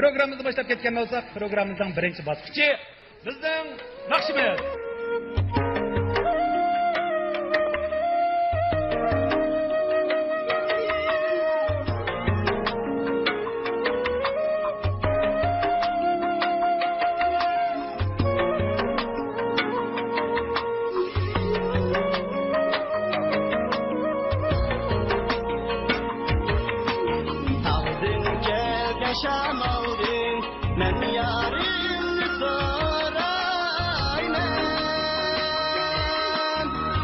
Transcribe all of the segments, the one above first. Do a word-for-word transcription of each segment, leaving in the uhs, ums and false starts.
پروگراممىمىزنى باشلاپ كەتكەن بولساق، پروگراممىمىزنىڭ بىرىنچى باسقۇچى بىزنىڭ ناخشىمىز. تاغدىن كەلگەن شامالدىن مەن يارىمنى سورايمەن.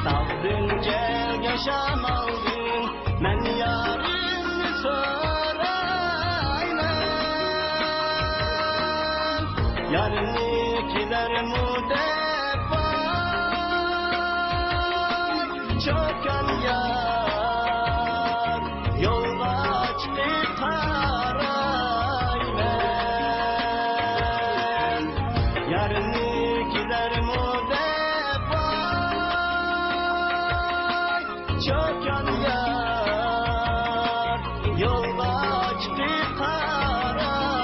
تاغدىن كەلگەن شامالدىن مەن يارىمنى سورايمەن. يارنى كېلەرمۇ دەپ ۋاي چوكان يار، يولغا چىقىپ قارايمەن. يارنى كېلەرمۇ دەپ ۋاي چوكان يار، يولغا چىقىپ قارايمەن.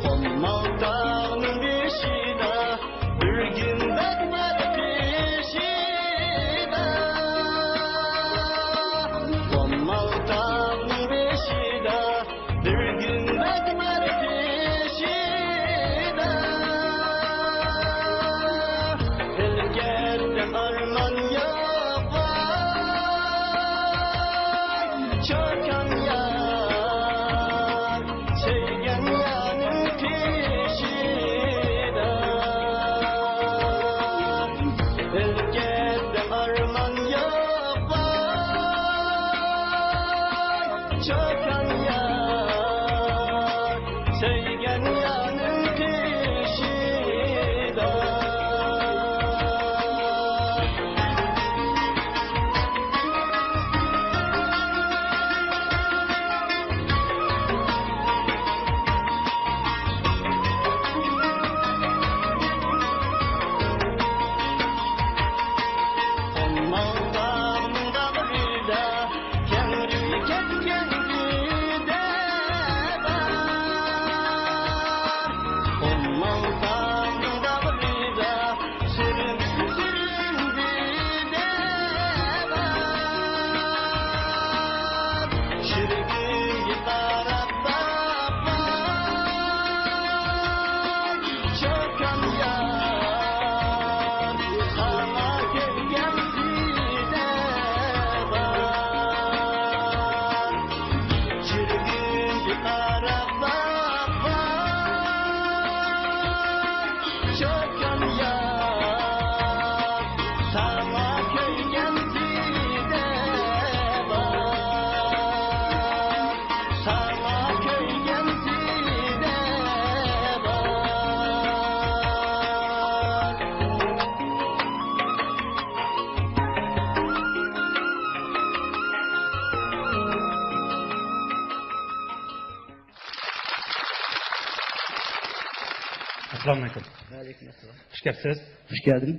قوممال تاغنىڭ بېشىدا بىر گۈمبەز بار قېشىدا، قوممال تاغنىڭ بېشىدا بىر گۈمبەز بار قېشىدا. ئۆلگەندە ئارمان يوق ۋاي چوكان يار، سۆيگەن يارنىڭ قېشىدا. ئۆلگەندە ئارمان يوق ۋاي چوكان يار، سۆيگەن يارنىڭ قېشىدا. قوممال تاغنىڭ باغرىدا كەڭرى كەتكەن بىدە بار. قوممال تاغنىڭ باغرىدا شېرىن، شېرىن بىدە بار. شېرىن گۈلگە قاراپ باقماي چوكان يار، ساڭا كۆيگەن بىدە بار. چىرىگىنگە قاراپ باقماي چوكان يار، ساڭا كۆيگەن بىدە بار. ساڭا كۆيگەن بىدە بار. ئەسسالامۇ ئەلەيكۇم. ۋەئەلەيكۇم ئەسسالام. خۇش كەپسىز. خۇش كەلدىم.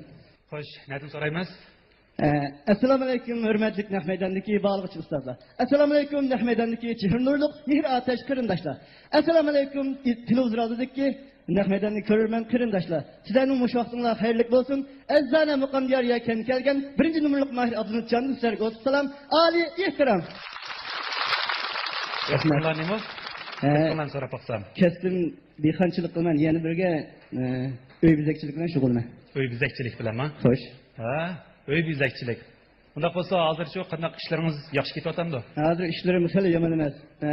خوش، نەدىن سورايمىز؟ ئە، ئەسسالامۇ ئەلەيكۇم، ھۆرمەتلىك نەق مەيداندىكى بارلىققا ئۇستازلار. ئەسسالامۇ ئەلەيكۇم، نەق مەيداندىكى چېھرى نۇرلۇق مېھىر ئاتەش قېرىنداشلار. ئەسسالامۇ ئەلەيكۇم، تېلېۋىزور ئالدىدىكى نەق مەيداندىكى كۆرۈرمەن قېرىنداشلار. سىلەرنىڭ مۇشۇ ۋاقتىڭلار خەيرلىك بولسۇن. ئەزىزانە مۇقام دىيار يەكەنگە كەلگەن بىرىنچى نومۇرلۇق ماھىر ئابدۇلمۇت جاندىن سىلەرگە ئوتلۇق سالام، ئالىي ئېھتىرام. رەھمەت. كەسپىڭلار نېمە؟ ئە، كەسپىڭلارنى سوراپ باقسام. كەسپىم دېھقانچىلىق قىلىمەن، يەنە بىرگە، ئە، ئۆي بېزەكچىلىك بىلەن شۇغۇللىنىمەن. ئۆي بېزەكچىلىك بىلەنما؟ خوش. ھە، ئۆي بېزەكچىلىك. ئۇنداق بولسا، ھازىرچۇ قانداق ئىشلىرىڭىز ياخشى كېتىۋاتامدۇ؟ ھازىر ئىشلىرىم خېلى يامان ئەمەس. ئە،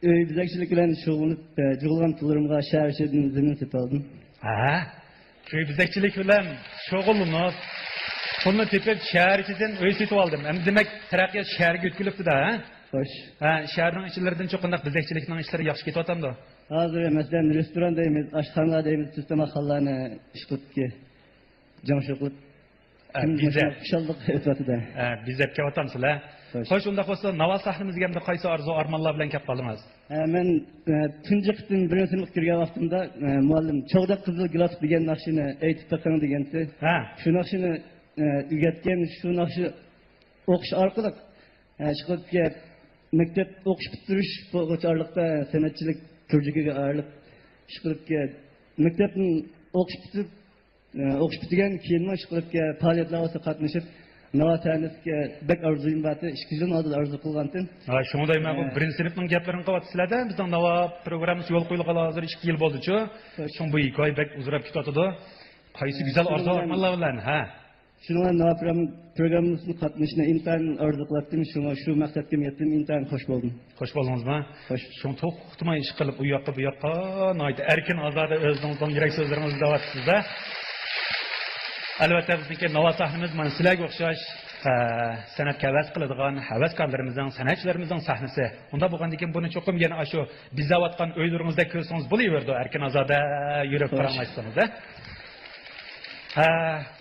ئۆي بېزەكچىلىك بىلەن شۇغۇللىنىپ، ئە، جۇغلىغان پۇللىرىمغا شەھەر ئىچىدىن زېمىن سېتىۋالدىم. ھە؟ ئۆي بېزەكچىلىك بىلەن شۇغۇللىنىپ، پۇلنى تېپىپ، شەھەر ئىچىدىن ئۆي سېتىۋالدىم. ئەمدى دېمەك، تەرەققىيات شەھەرگە يۆتكىلىپتۇ-دە، ھە؟ خوش. ھە، شەھەرنىڭ ئىچىلىرىدىن شۇ قانداق بېزەكچىلىكنىڭ ئىشلىرى ياخشى كېتىۋاتامدۇ؟ ھازىر، مەسىلەن، رېستوران دەيمىز، ئاشخانا دەيمىز، تۈز تاماقخانىلارنى ئىش قىلىپ، جاڭشۇ قىلىپ، ھە، كىم بېزەپ. مۇشۇنداق خۇشاللىق ئۆتۈۋاتىدۇ. ھە، بېزەپ كېلىۋاتامسىلەر؟ خوش، ئۇنداق بولسا، ناۋا سەھنىمىزگە ئەمدى قايسى ئارزۇ ئارمانلار بىلەن كەپ قالدىڭىز؟ ئە، مەن، ئە، تۇنجى قېتىم بىرىنچى سىنىپقا كىرگەن ۋاقتىمدا، ئە، مۇئەللىم «چوغدەك قىزىل گىلاس» دېگەن ناخشىنى ئېيتىپ بېقىڭ دېگەنتى. ھە. شۇ ناخشىنى، ئە، ئۆگەتكەن، شۇ ناخشا ئوقۇش ئارقىلىق، ئە، ئىشقىلىپ مەكتەپ ئوقۇش پۈتتۈرۈش بولغۇچە ئارىلىقتا سەنئەتچىلىك كىرگۈزگەن ئارىلىق، ئىشقىلىپ مەكتەپنى ئوقۇش پۈتۈپ، ئوقۇش پۈتتۈرگەن كېيىنمۇ ئىشقىلىپ پائالىيەتلەرگە قاتنىشىپ، ناۋا سەھنىسىگە بەك ئارزۇيۇم بارتى، ئىككى يىلدىن ئالدىن ئارزۇ قىلغانتىم. ھە، شۇڭا دەيمەن، بۇ ھە. بىرىنچى سىنىپنىڭ گەپلىرىنى قىلىۋاتىسىلەردە، بىزنىڭ ناۋا پروگراممىسى يولغا قويۇلغىلى ھازىر ئىككى يىل بولدىچۇ. خوش. شۇڭا بۇ ھېكايە بەك ئۇزىراپ كېتىۋاتىدۇ. قايسى گۈزەل ئارزۇ ئارمانلار بىلەن، ھە. شۇنىڭ بىلەن ناۋا پروگرام-، پروگراممىسىغا قاتنىشىشنى ئىنتايىن ئارزۇ قىلاتتىم. شۇڭا شۇ مەقسەتكە يەتتىم، ئىنتايىن خوش بولدۇم. خوش بولدىڭىزمۇ؟ خوش. شۇڭا توختىماي ئىش قىلىپ، ئۇ ياققا، بۇ ياققا ناھايىتى ئەركىن ھازادا ئۆزىڭىزنىڭ يۈرەك سۆزلىرىڭىزنى دەۋاتىسىز-دە. ئەلۋەتتە، بىزنىڭكى ناۋا سەھنىمىز مانا سىلەرگە ئوخشاش، ئە، سەنئەتكە ھەۋەس قىلىدىغان ھەۋەسكارلىرىمىزنىڭ، سەنئەتچىلىرىمىزنىڭ سەھنىسى. ئۇنداق بولغاندىن كېيىن بۇنى چوقۇم يەنە ئاشۇ بېزەۋاتقان ئۆيلىرىڭىزدەك كۆرسىڭىز بولۇۋېرىدۇ، ئەركىن ھازادا يۈرۈپ خوش. پاراڭلاشسىڭىز-دە. ھە،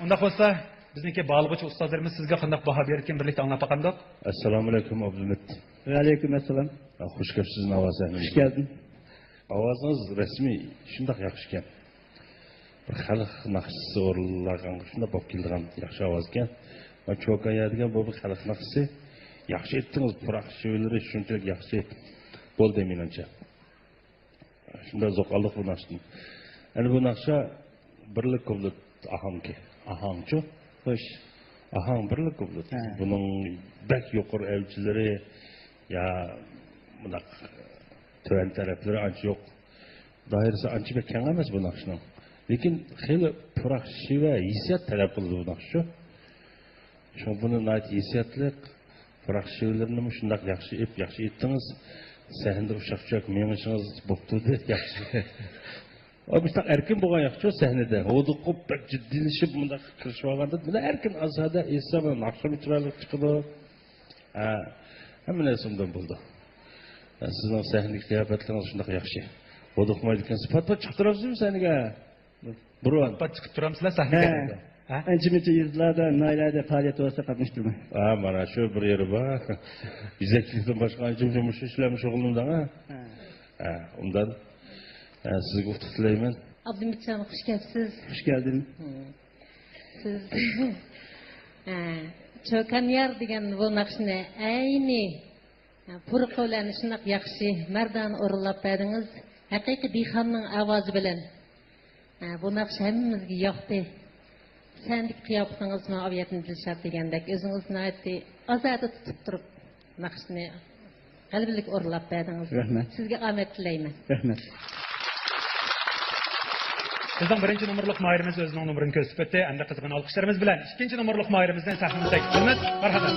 ئۇنداق بولسا، بىزنىڭكى باھالىغۇچى ئۇستازلىرىمىز سىزگە قانداق باھا بېرىدىكىن، بىرلىكتە ئاڭلاپ باقامدۇق؟ ئەسسالامۇئەلەيكۇم، ئابدۇمىت. ۋەئەلەيكۇم ئەسسالام. خوش كەپسىز ناۋا سەھنىمىزگە. خوش كەلدىڭ. ئاۋازىڭىز رەسمىي شۇنداق ياخشىكەن. بىر خەلق ناخشىسى ئورۇنلانغانغا شۇنداق بولۇپ كېلىدىغان ياخشى ئاۋازكەن. مانا چوكان يا دېگەن بۇ بىر خەلق ناخشىسى. ياخشى ئېيتتىڭىز، پۇراق شېۋىلىرى شۇنچىلىك ياخشى بولدى مېنىڭچە. شۇنداق زوقاللىق بۇ ناخشىدىن. ئەنە بۇ ناخشا بىرلا كۇپلېت ئاھاڭكى. ئاھاڭچۇ؟ خوش. ئاھاڭ بىرلا كۇپلېت. ھە. بۇنىڭ بەك يۇقىرى ئەۋجىلىرى يا مۇنداق تۆۋەن تەرەپلىرى ئانچە يوق. دائىرىسى ئانچە بەك كەڭ ئەمەس بۇ ناخشىنىڭ. لېكىن خېلى پۇراق شېۋە، ھېسسىيات تەلەپ قىلىدۇ بۇ ناخشا. شۇڭا بۇنى ناھايىتى ھېسسىياتلىق، پۇراق شېۋىلىرىنىمۇ شۇنداق ياخشى ئېپ، ياخشى ئېيتتىڭىز. سەھنىدە ئۇششاق-چۈششەك مېڭىشىڭىز بوپتۇ دەپ ياخشى. ئۇ مۇشۇنداق ئەركىن بولغان ياخشى سەھنىدە. ھودۇقۇپ، بەك جىددىيلىشىپ، مۇنداق كىرىشىۋالغاندا، مانا ئەركىن ئازادە ئېيتسا، مانا ناخشىمۇ چىرايلىق چىقىدۇ. ھە، ھەممە نەرسە ئوبدان بولىدۇ. ھە، سىزنىڭ سەھنىدىكى قىياپەتلىرىڭىز شۇنداق ياخشى. ھودۇقمايدىكەنسىز. پات-پات چىقىپ تۇرامسىزمۇ سەھنىگە؟ بۇرۇن. پات چىقىپ تۇرامسىلەر سەھنىگە؟ ھە. ھە؟ ئانچە-مۇنچە يېزىلاردا، ناھىيەلەردە پائالىيەت بولسا قاتنىشىپ تۇرىمەن. ھە، مانا شۇ بىر يېرى بار. يېزەكچىلىكتىن باشقا ئانچە-مۇنچە مۇشۇ ئىشلار بىلەن شۇغۇللىنىدىغان. ھە. ھە، ئۇنداق. ھە، سىزگە ئۇتۇق تىلەيمەن. ئابدۇمىتجان، خوش كەپسىز. خوش كەلدىم. ھىم. سىز، ھە، چوكان يار دېگەن بۇ ناخشىنى ئەينى پۇرىقى بىلەن شۇنداق ياخشى، مەردانە ئورۇنلاپ بەردىڭىز. ھەقىقىي دېھقاننىڭ ئاۋازى بىلەن. ھە، بۇ ناخشا ھەممىمىزگە ياقتى. سەھنىدىكى قىياپىتىڭىزمۇ ئاۋىيەتنى دىلشات دېگەندەك، ئۆزىڭىز ناھايىتى ئازادە تۇتۇپ تۇرۇپ، ناخشىنى غەلىبىلىك ئورۇنلاپ بەردىڭىز. رەھمەت. سىزگە ئامەت تىلەيمەن. رەھمەت. بىزنىڭ بىرىنچى نومۇرلۇق ماھىرىمىز ئۆزىنىڭ نومۇرىنى كۆرسىتىپ ئۆتتى. ئەمدى قىزغىن ئالقىشلىرىمىز بىلەن ئىككىنچى نومۇرلۇق ماھىرىمىزنى سەھنىمىزگە تەكلىپ قىلىمىز. مەرھەمەت.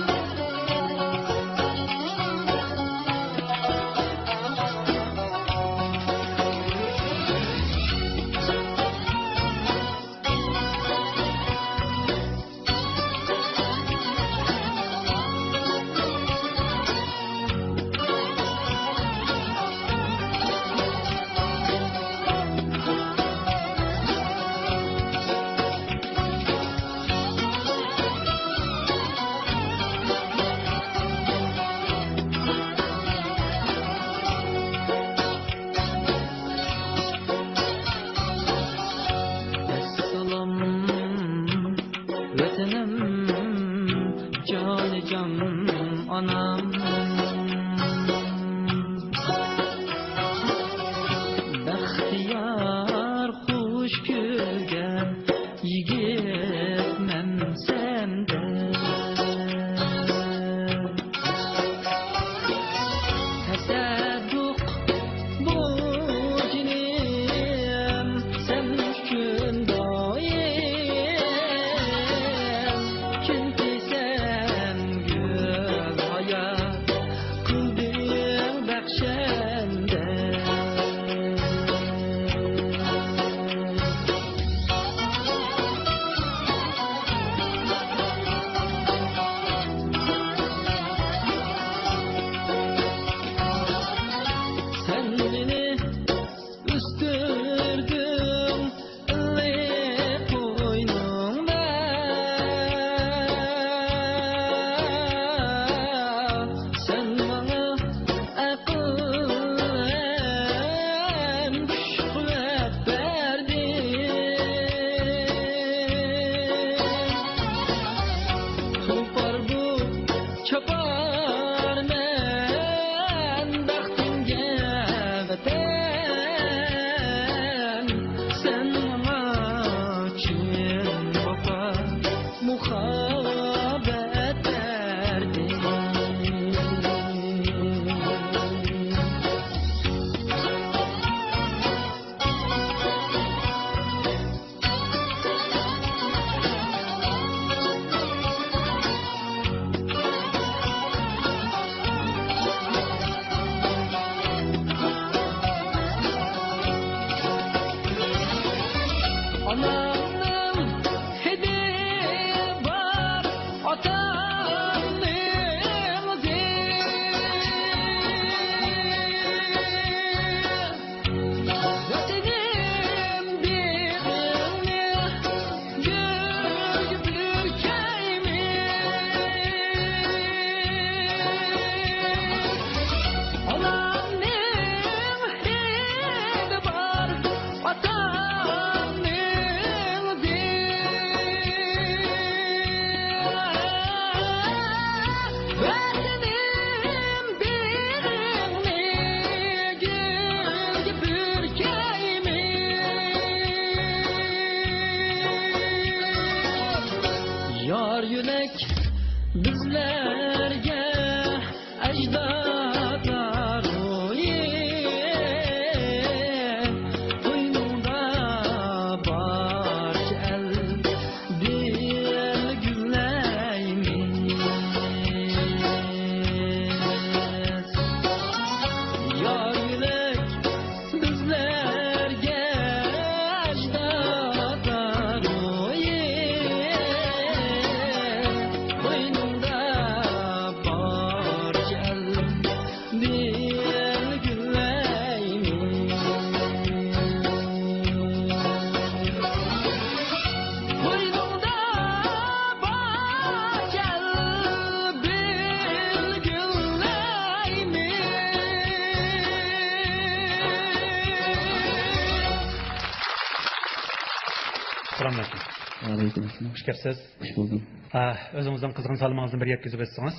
سالام ئەلەيكۇم. ۋەئەلەيكۇم ئەسسالام. خۇش كەپسىز. خۇش بولدۇم. ھە، ئۆزىڭىزنىڭ قىزغىن سالىمىڭىزنى بىر يەتكۈزۈپ ئۆتسىڭىز.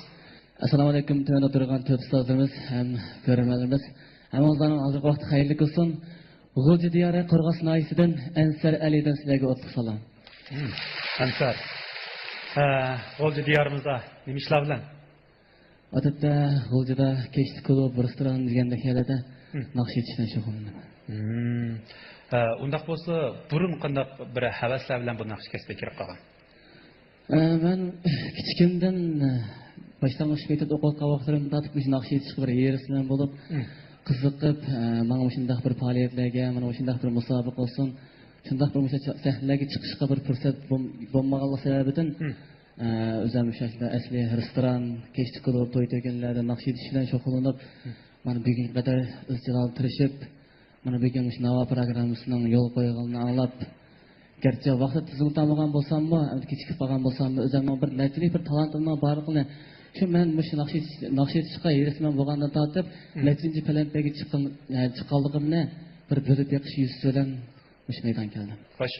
ئەسسالامۇ ئەلەيكۇم، تۆۋەندە ئولتۇرغان تۆھپە ئۇستازلىرىمىز ھەم كۆرۈرمەنلىرىمىز. ھەممىڭلارنىڭ ھازىرقى ۋاقتى خەيرلىك بولسۇن. غۇلجا دىيارى قورغاس ناھىيەسىدىن ئەنسەر ئەلىدىن سىلەرگە ئوتلۇق سالام. ھىم، ئەنسەر. ھە، غۇلجا دىيارىمىزدا نېمە ئىشلار بىلەن؟ ئادەتتە غۇلجىدا كەچلىك كۇلۇب، رېستوران دېگەندەك يەرلەردە ھىم. ناخشا ئېيتىش بىلەن شۇغۇللىنىمەن. ھىم. ھە، ئۇنداق بولسا، بۇرۇن قانداق بىر ھەۋەسلەر بىلەن بۇ ناخشا كەسپىگە كىرىپ قالغان؟ ئە، مەن كىچىكىمدىن، ئە، باشلانغۇچ مەكتەپتە ئوقۇۋاتقان ۋاقىتلىرىمدىن تارتىپ مۇشۇ ناخشا ئېيتىشقا بىر ھېرىسمەن بولۇپ، مم. قىزىقىپ، ئە، ماڭا مۇشۇنداق بىر پائالىيەتلەرگە، مانا مۇشۇنداق بىر مۇسابىقە بولسۇن، شۇنداق بىر مۇشۇ سەھنىلەرگە چىقىشقا بىر پۇرسەت بولم-، بولمىغانلىقى سەۋەبىدىن، مم. ئە، ئۆزۈم شۇ ئەسلى رېستوران، كەچلىك كۇلۇب، توي-تۆكۈنلەردە ناخشا ئېيتىش بىلەن شۇغۇللىنىپ، مم. مانا بۈگۈنگە قەدەر ئىزچىل تىرىشىپ، مانا بۈگۈن مۇشۇ ناۋا پىروگراممىسىنىڭ يولغا قويغىنىنى ئاڭلاپ، گەرچە ۋاقىت تىزىملىتالمىغان بولساممۇ، كېچىكىپ قالغان بولساممۇ، ئۆزۈمنىڭ بىر نەچچىلىك بىر تالانتىمنىڭ بارلىقىنى، شۇ مەن مۇشۇ ناخشا ئېيتىش، ناخشا ئېيتىشقا ھېرىسمەن بولغاندىن تارتىپ، مم. نەچچىنچى پەلەمپەيگە چىققان-، ئە، چىققانلىقىمنى بىر بۆلۈپ بېقىش يۈزىسى بىلەن مۇشۇ مەيدانغا كەلدىم. خوش،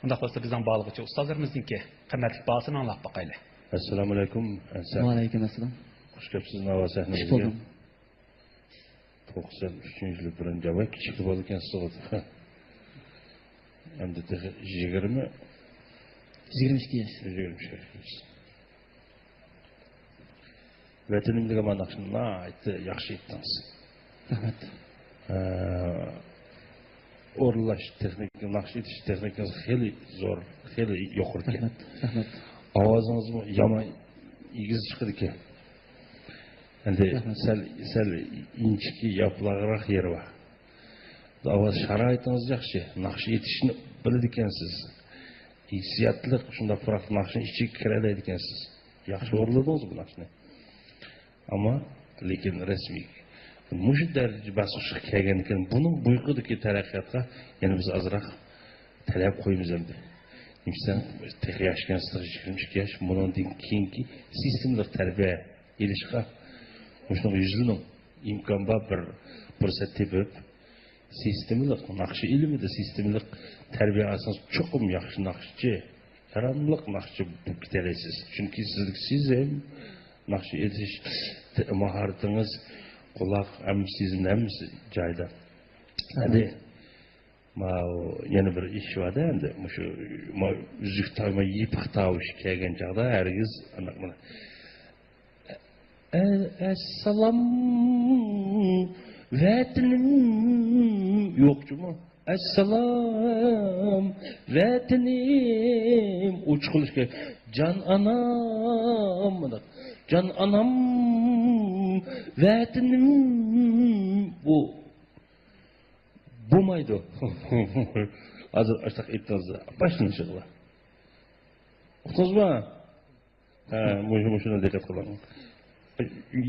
ئۇنداق بولسا بىزنىڭ باھالىغۇچى ئۇستازلىرىمىزنىڭكى قىممەتلىك باھاسىنى ئاڭلاپ باقايلى. ئەسسالامۇ ئەلەيكۇم، ئەنسەر. ۋەئەلەيكۇم ئەسسالام. خوش كەپسىز ناۋا سەھنىمىزگە. خۇش بولدۇم. توقسان ئۈچىنچى يىلى بىرىنچى ئاۋاز كىچىك بالىكەنسىز. ئەمدى تېخى يىگىرمە. يىگىرمە ئىككى ياش. يىگىرمە ئىككى ياش. ۋەتىنىم دېگەن مانا ناخشىنى ناھايىتى ياخشى ئېيتتىڭىز. رەھمەت. ئە، ئورۇنلاش تېخنىكا، ناخشا ئېيتىش تېخنىكىڭىز خېلى زور، خېلى يۇقىرىكەن. رەھمەت، رەھمەت. ئاۋازىڭىزمۇ يامان ئېگىز چىقىدىكەن. ئەمدى رەھمەت. سەل، سەل ئىنچىكە ياپىلاقراق يېرى بار. ئاۋاز شارائىتىڭىز ياخشى، ناخشا ئېيتىشنى بىلىدىكەنسىز. ھېسسىياتلىق، شۇنداق پۇراق ناخشىنى ئىچىگە كىرەلەيدىكەنسىز. ياخشى ئورۇنلىدىڭىز بۇ ناخشىنى. ئەمما، لېكىن رەسمىي مۇشۇ دەرىجە باسقۇچقا كەلگەندىكىن، بۇنىڭ بۇيرۇقىدىكى تەرەققىياتقا يەنە بىز ئازراق تەلەپ قويىمىز ئەمدى. نېمىسە، تېخى ياش ئىكەنسىز، يىگىرمە ئىككى ياش، بۇنىڭدىن كېيىنكى سىستېمىلىق تەربىيە ئېلىشقا مۇشۇنىڭغا يۈزلىنىڭ. ئىمكان بار، بىر پۇرسەت تېپىپ، سىستېمىلىق ناخشا ئىلمىدا سىستېمىلىق تەربىيە ئالسىڭىز، چوقۇم ياخشى ناخشىچى، ياراملىق ناخشىچى بولۇپ كېتەلەيسىز. چۈنكى سىزدىكى سېزىم، ناخشا ئېيتىش ماھارىتىڭىز، قۇلاق، ھەممە سېزىم، ھەممىسى جايىدا. ئەمدى ماۋۇ يەنە بىر ئىش بار-دە، ئەمدى مۇشۇ ماۋۇ ئۈزۈك تاۋ-، ماۋۇ يېپىق تاۋۇش كەلگەن چاغدا ھەرگىز ئانداق بىر، ئە-، ئەسسالام ۋەتىنىم يوق جۇمۇ. ئەسسالام ۋەتىنىم، ئۇ چىقىرىلىشى كېرەك. جان ئانام، مۇنداق. جان ئانام ۋەتىنىم. بۇ بولمايدۇ. ھازىر ئاشتاق ئېيتتىڭىز، باشلىنىشىغىلا. ئۇقتىڭىزمۇ؟ ھە، مۇشۇ، مۇشۇنى دىققەت قىلىڭ.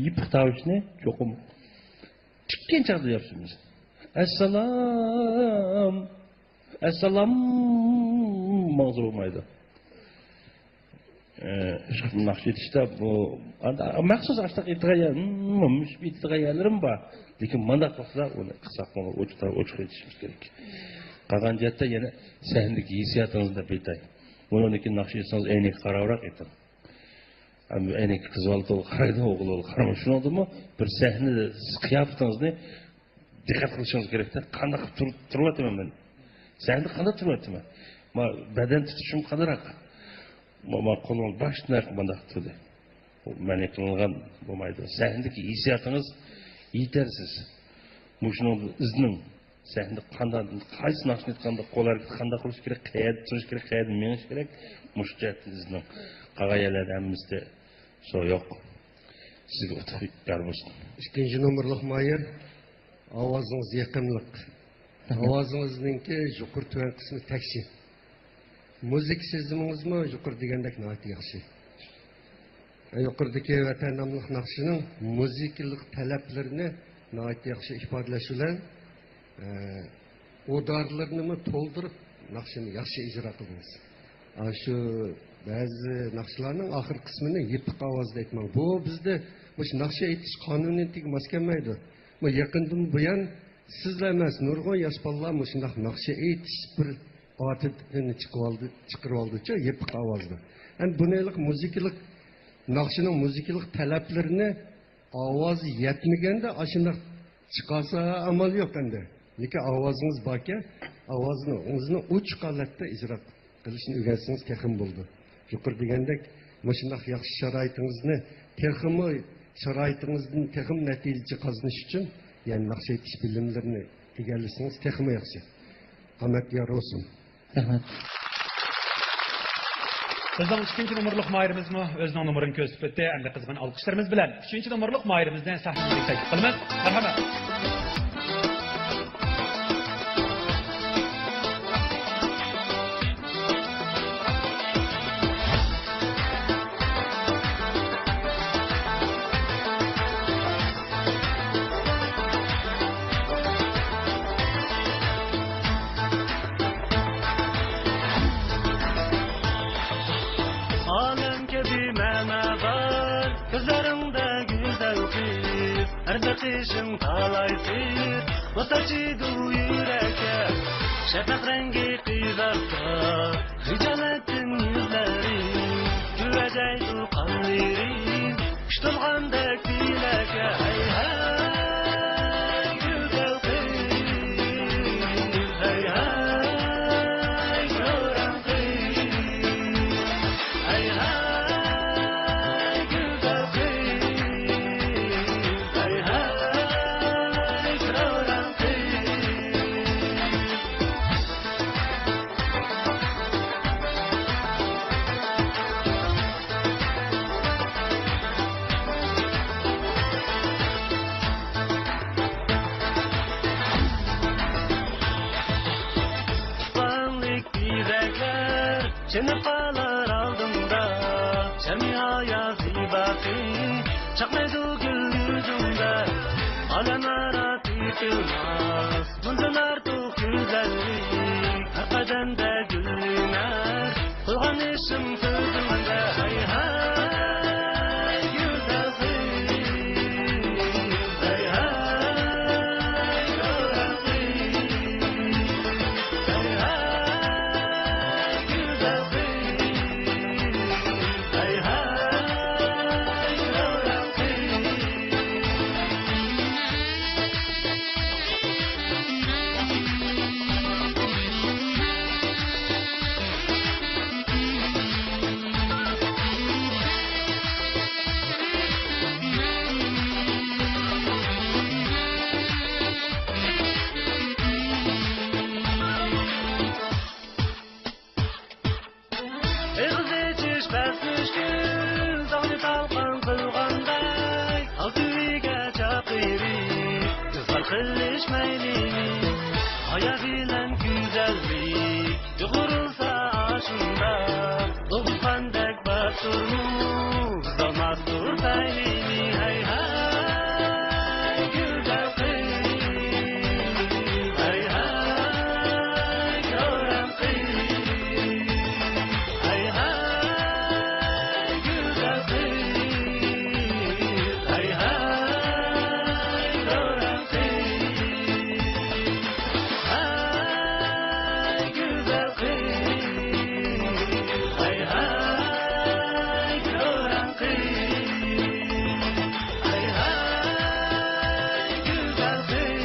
يېپىق تاۋۇشنى چوقۇم چىققان چاغدا ياپسىمىز. ئەسسالام، ئەسسالام ماڭزا بولمايدۇ. ئە، ئىشقىلىپ ناخشا ئېيتىشتا بۇ، ئاندا مەخسۇس ئاشتاق ئېيتىدىغان يەر، مم، مۇشۇ ئېيتىدىغان يەرلىرىم بار. لېكىن مانداق ۋاقىتتا ئۇنى قىسقا، ئوچۇق، ئوچۇق ئېيتىشىمىز كېرەك. قالغان جەھەتتە يەنە سەھنىدىكى ھېسسىياتىڭىزنى دەپ ئېيتاي. ئۇنىڭدىن كېيىن ناخشا ئېيتسىڭىز، ئەينەككە قاراپراق ئېيتىڭ. ئەمدى ئەينەككە قىز بالا تولا قارايدۇ، ئوغۇل بالا قارىمايدۇ. شۇنىڭدىمۇ بىر سەھنە قىياپىتىڭىزنى دىققەت قىلىشىڭىز كېرەكتە، قانداق تۇر-، تۇرۇۋاتىمەن مەن؟ سەھنىدە قانداق تۇرۇۋاتىمەن؟ ما بەدەن تۇتۇشۇم قانداق؟ ما، ما قولۇڭ باشتىن ئاياق مانداق تۇردى. بۇ مەنئى قىلىنغان بولمايدۇ. سەھنىدىكى ھېسسىياتىڭىز يېتەرسىز. مۇشۇنىڭدىن ئىزدىنىڭ. سەھنىدە قانداق، قايسى ناخشىنى ئېيتقاندا، قول ھەرىكىتى قانداق قىلىش كېرەك، قەيەردە تۇرۇش كېرەك، قەيەردە مېڭىش كېرەك، مۇشۇ جەھەتتىن ئىزدىنىڭ. قالغان يەرلەردە ھەممىسىدە شۇ يوق. سىزگە ئۇتۇق يار بولسۇن. ئىككىنچى نومۇرلۇق ماھىر، ئاۋازىڭىز يېقىملىق. رەھمەت. ئاۋازىڭىزنىڭكى يۇقىرى تۆۋەن قىسمى تەكشى. مۇزىكا سېزىمىڭىزمۇ يۇقىرى دېگەندەك ناھايىتى ياخشى. يۇقىرىدىكى ۋەتەن ناملىق ناخشىنىڭ مۇزىكىلىق تەلەپلىرىنى ناھايىتى ياخشى ئىپادىلەش بىلەن، ئە، ئۇدارلىرىنىمۇ تولدۇرۇپ، ناخشىنى ياخشى ئىجرا قىلدىڭىز. ئا، شۇ بەزى ناخشىلارنىڭ ئاخىر قىسمىنى يېپىق ئاۋازدا ئېيتماڭ. بۇ بىزدە مۇشۇ ناخشا ئېيتىش قانۇنىيىتىگە ماس كەلمەيدۇ. بۇ يېقىندىن بۇيان سىزلا ئەمەس، نۇرغۇن ياش بالىلار مۇشۇنداق ناخشا ئېيتىش بىر ئاتىدىن چىقىۋالدى، چىقىرىۋالدىچۇ، يېپىق ئاۋازدا. ئەمدى بۇنى ھېلىقى مۇزىكىلىق، ناخشىنىڭ مۇزىكىلىق تەلەپلىرىنى ئاۋازى يەتمىگەندە ئاشۇنداق چىقارسا ئامال يوق ئەمدى. لېكىن ئاۋازىڭىز باركەن، ئاۋازىڭىزنى ئوچۇق ھالەتتە ئىجرا قىلىشنى ئۆگەنسىڭىز تېخىمۇ بولىدۇ. يۇقىرى دېگەندەك، مۇشۇنداق ياخشى شارائىتىڭىزنى تېخىمۇ، شارائىتىڭىزدىن تېخىمۇ نەتىجە قازىنىش ئۈچۈن، يەنى ناخشا ئېيتىش بىلىملىرىنى ئىگىلىسىڭىز تېخىمۇ ياخشى. ئامەت يار بولسۇن. رەھمەت. بىزنىڭ ئىككىنچى نومۇرلۇق ماھىرىمىزمۇ ئۆزىنىڭ نومۇرىنى كۆرسىتىپ ئۆتتى. ئەمدى قىزغىن ئالقىشلىرىمىز بىلەن ئۈچىنچى نومۇرلۇق ماھىرىمىزنى سەھنىمىزگە تەكلىپ قىلىمىز. مەرھەمەت. ئالەم كەبى مەنە بار كۆزلىرىڭدە گۈزەل قىز، ھەر بېقىشىڭ تالاي سىر، بۇ ساچىدۇ يۈرەككە شەپەق رەڭگى قىزارتا. خىجالەتتىن يۈزلىرىڭ كۆرۈنەيدۇ قانلىرىڭ، پىشتۇرغاندەك تىلەككە. ھەي، ھەي، گۈزەل قىز، ھەي، ھەي، كۆرەڭ قىز، ھەي، ھەي، گۈزەل قىز، ھەي، ھەي، كۆرەڭ قىز. تۇپانلىق تېزەكلەر چېنىپ قالار ئالدىمدا، شەمئى ھايا زىباسى چاقنايدۇ گۈل يۈزۈڭدە. ئالەم ئارا تېپىلماس بۇندىن ئارتۇق گۈزەللىك، ھەر قەدەمدە گۈللىنەر قىلغان ئىشىم سۆزۈڭدە. ھەي، ھەي، گۈزەل قىز، ھەي، ھەي، گۈزەل قىز، ھەي، ھەي، گۈزەل قىز، ھەي، ھەي، گۈزەل قىز. ئېغىز ئېچىش بەس مۈشكۈل، داغنى تالقان قىلغاندەك، ئالتە ئۆيگە چاقىرىپ، ئىزھار قىلىش مەيلىنى. ھايا بىلەن گۈزەللىك يۇغۇرۇلسا ئاشۇنداق، ئوغۇزخاندەك باتۇرمۇ بۇزالماستۇر پەيلىنى. ھەي، ھەي، گۈزەل قىز، ھەي، ھەي، كۆرەڭ قىز، ھەي، ھەي، گۈزەل قىز، ھەي، ھەي، كۆرەڭ قىز، ھەي، گۈزەل قىز، ھەي، ھەي، كۆرەڭ قىز. ھەي، ھەي، گۈزەل قىز،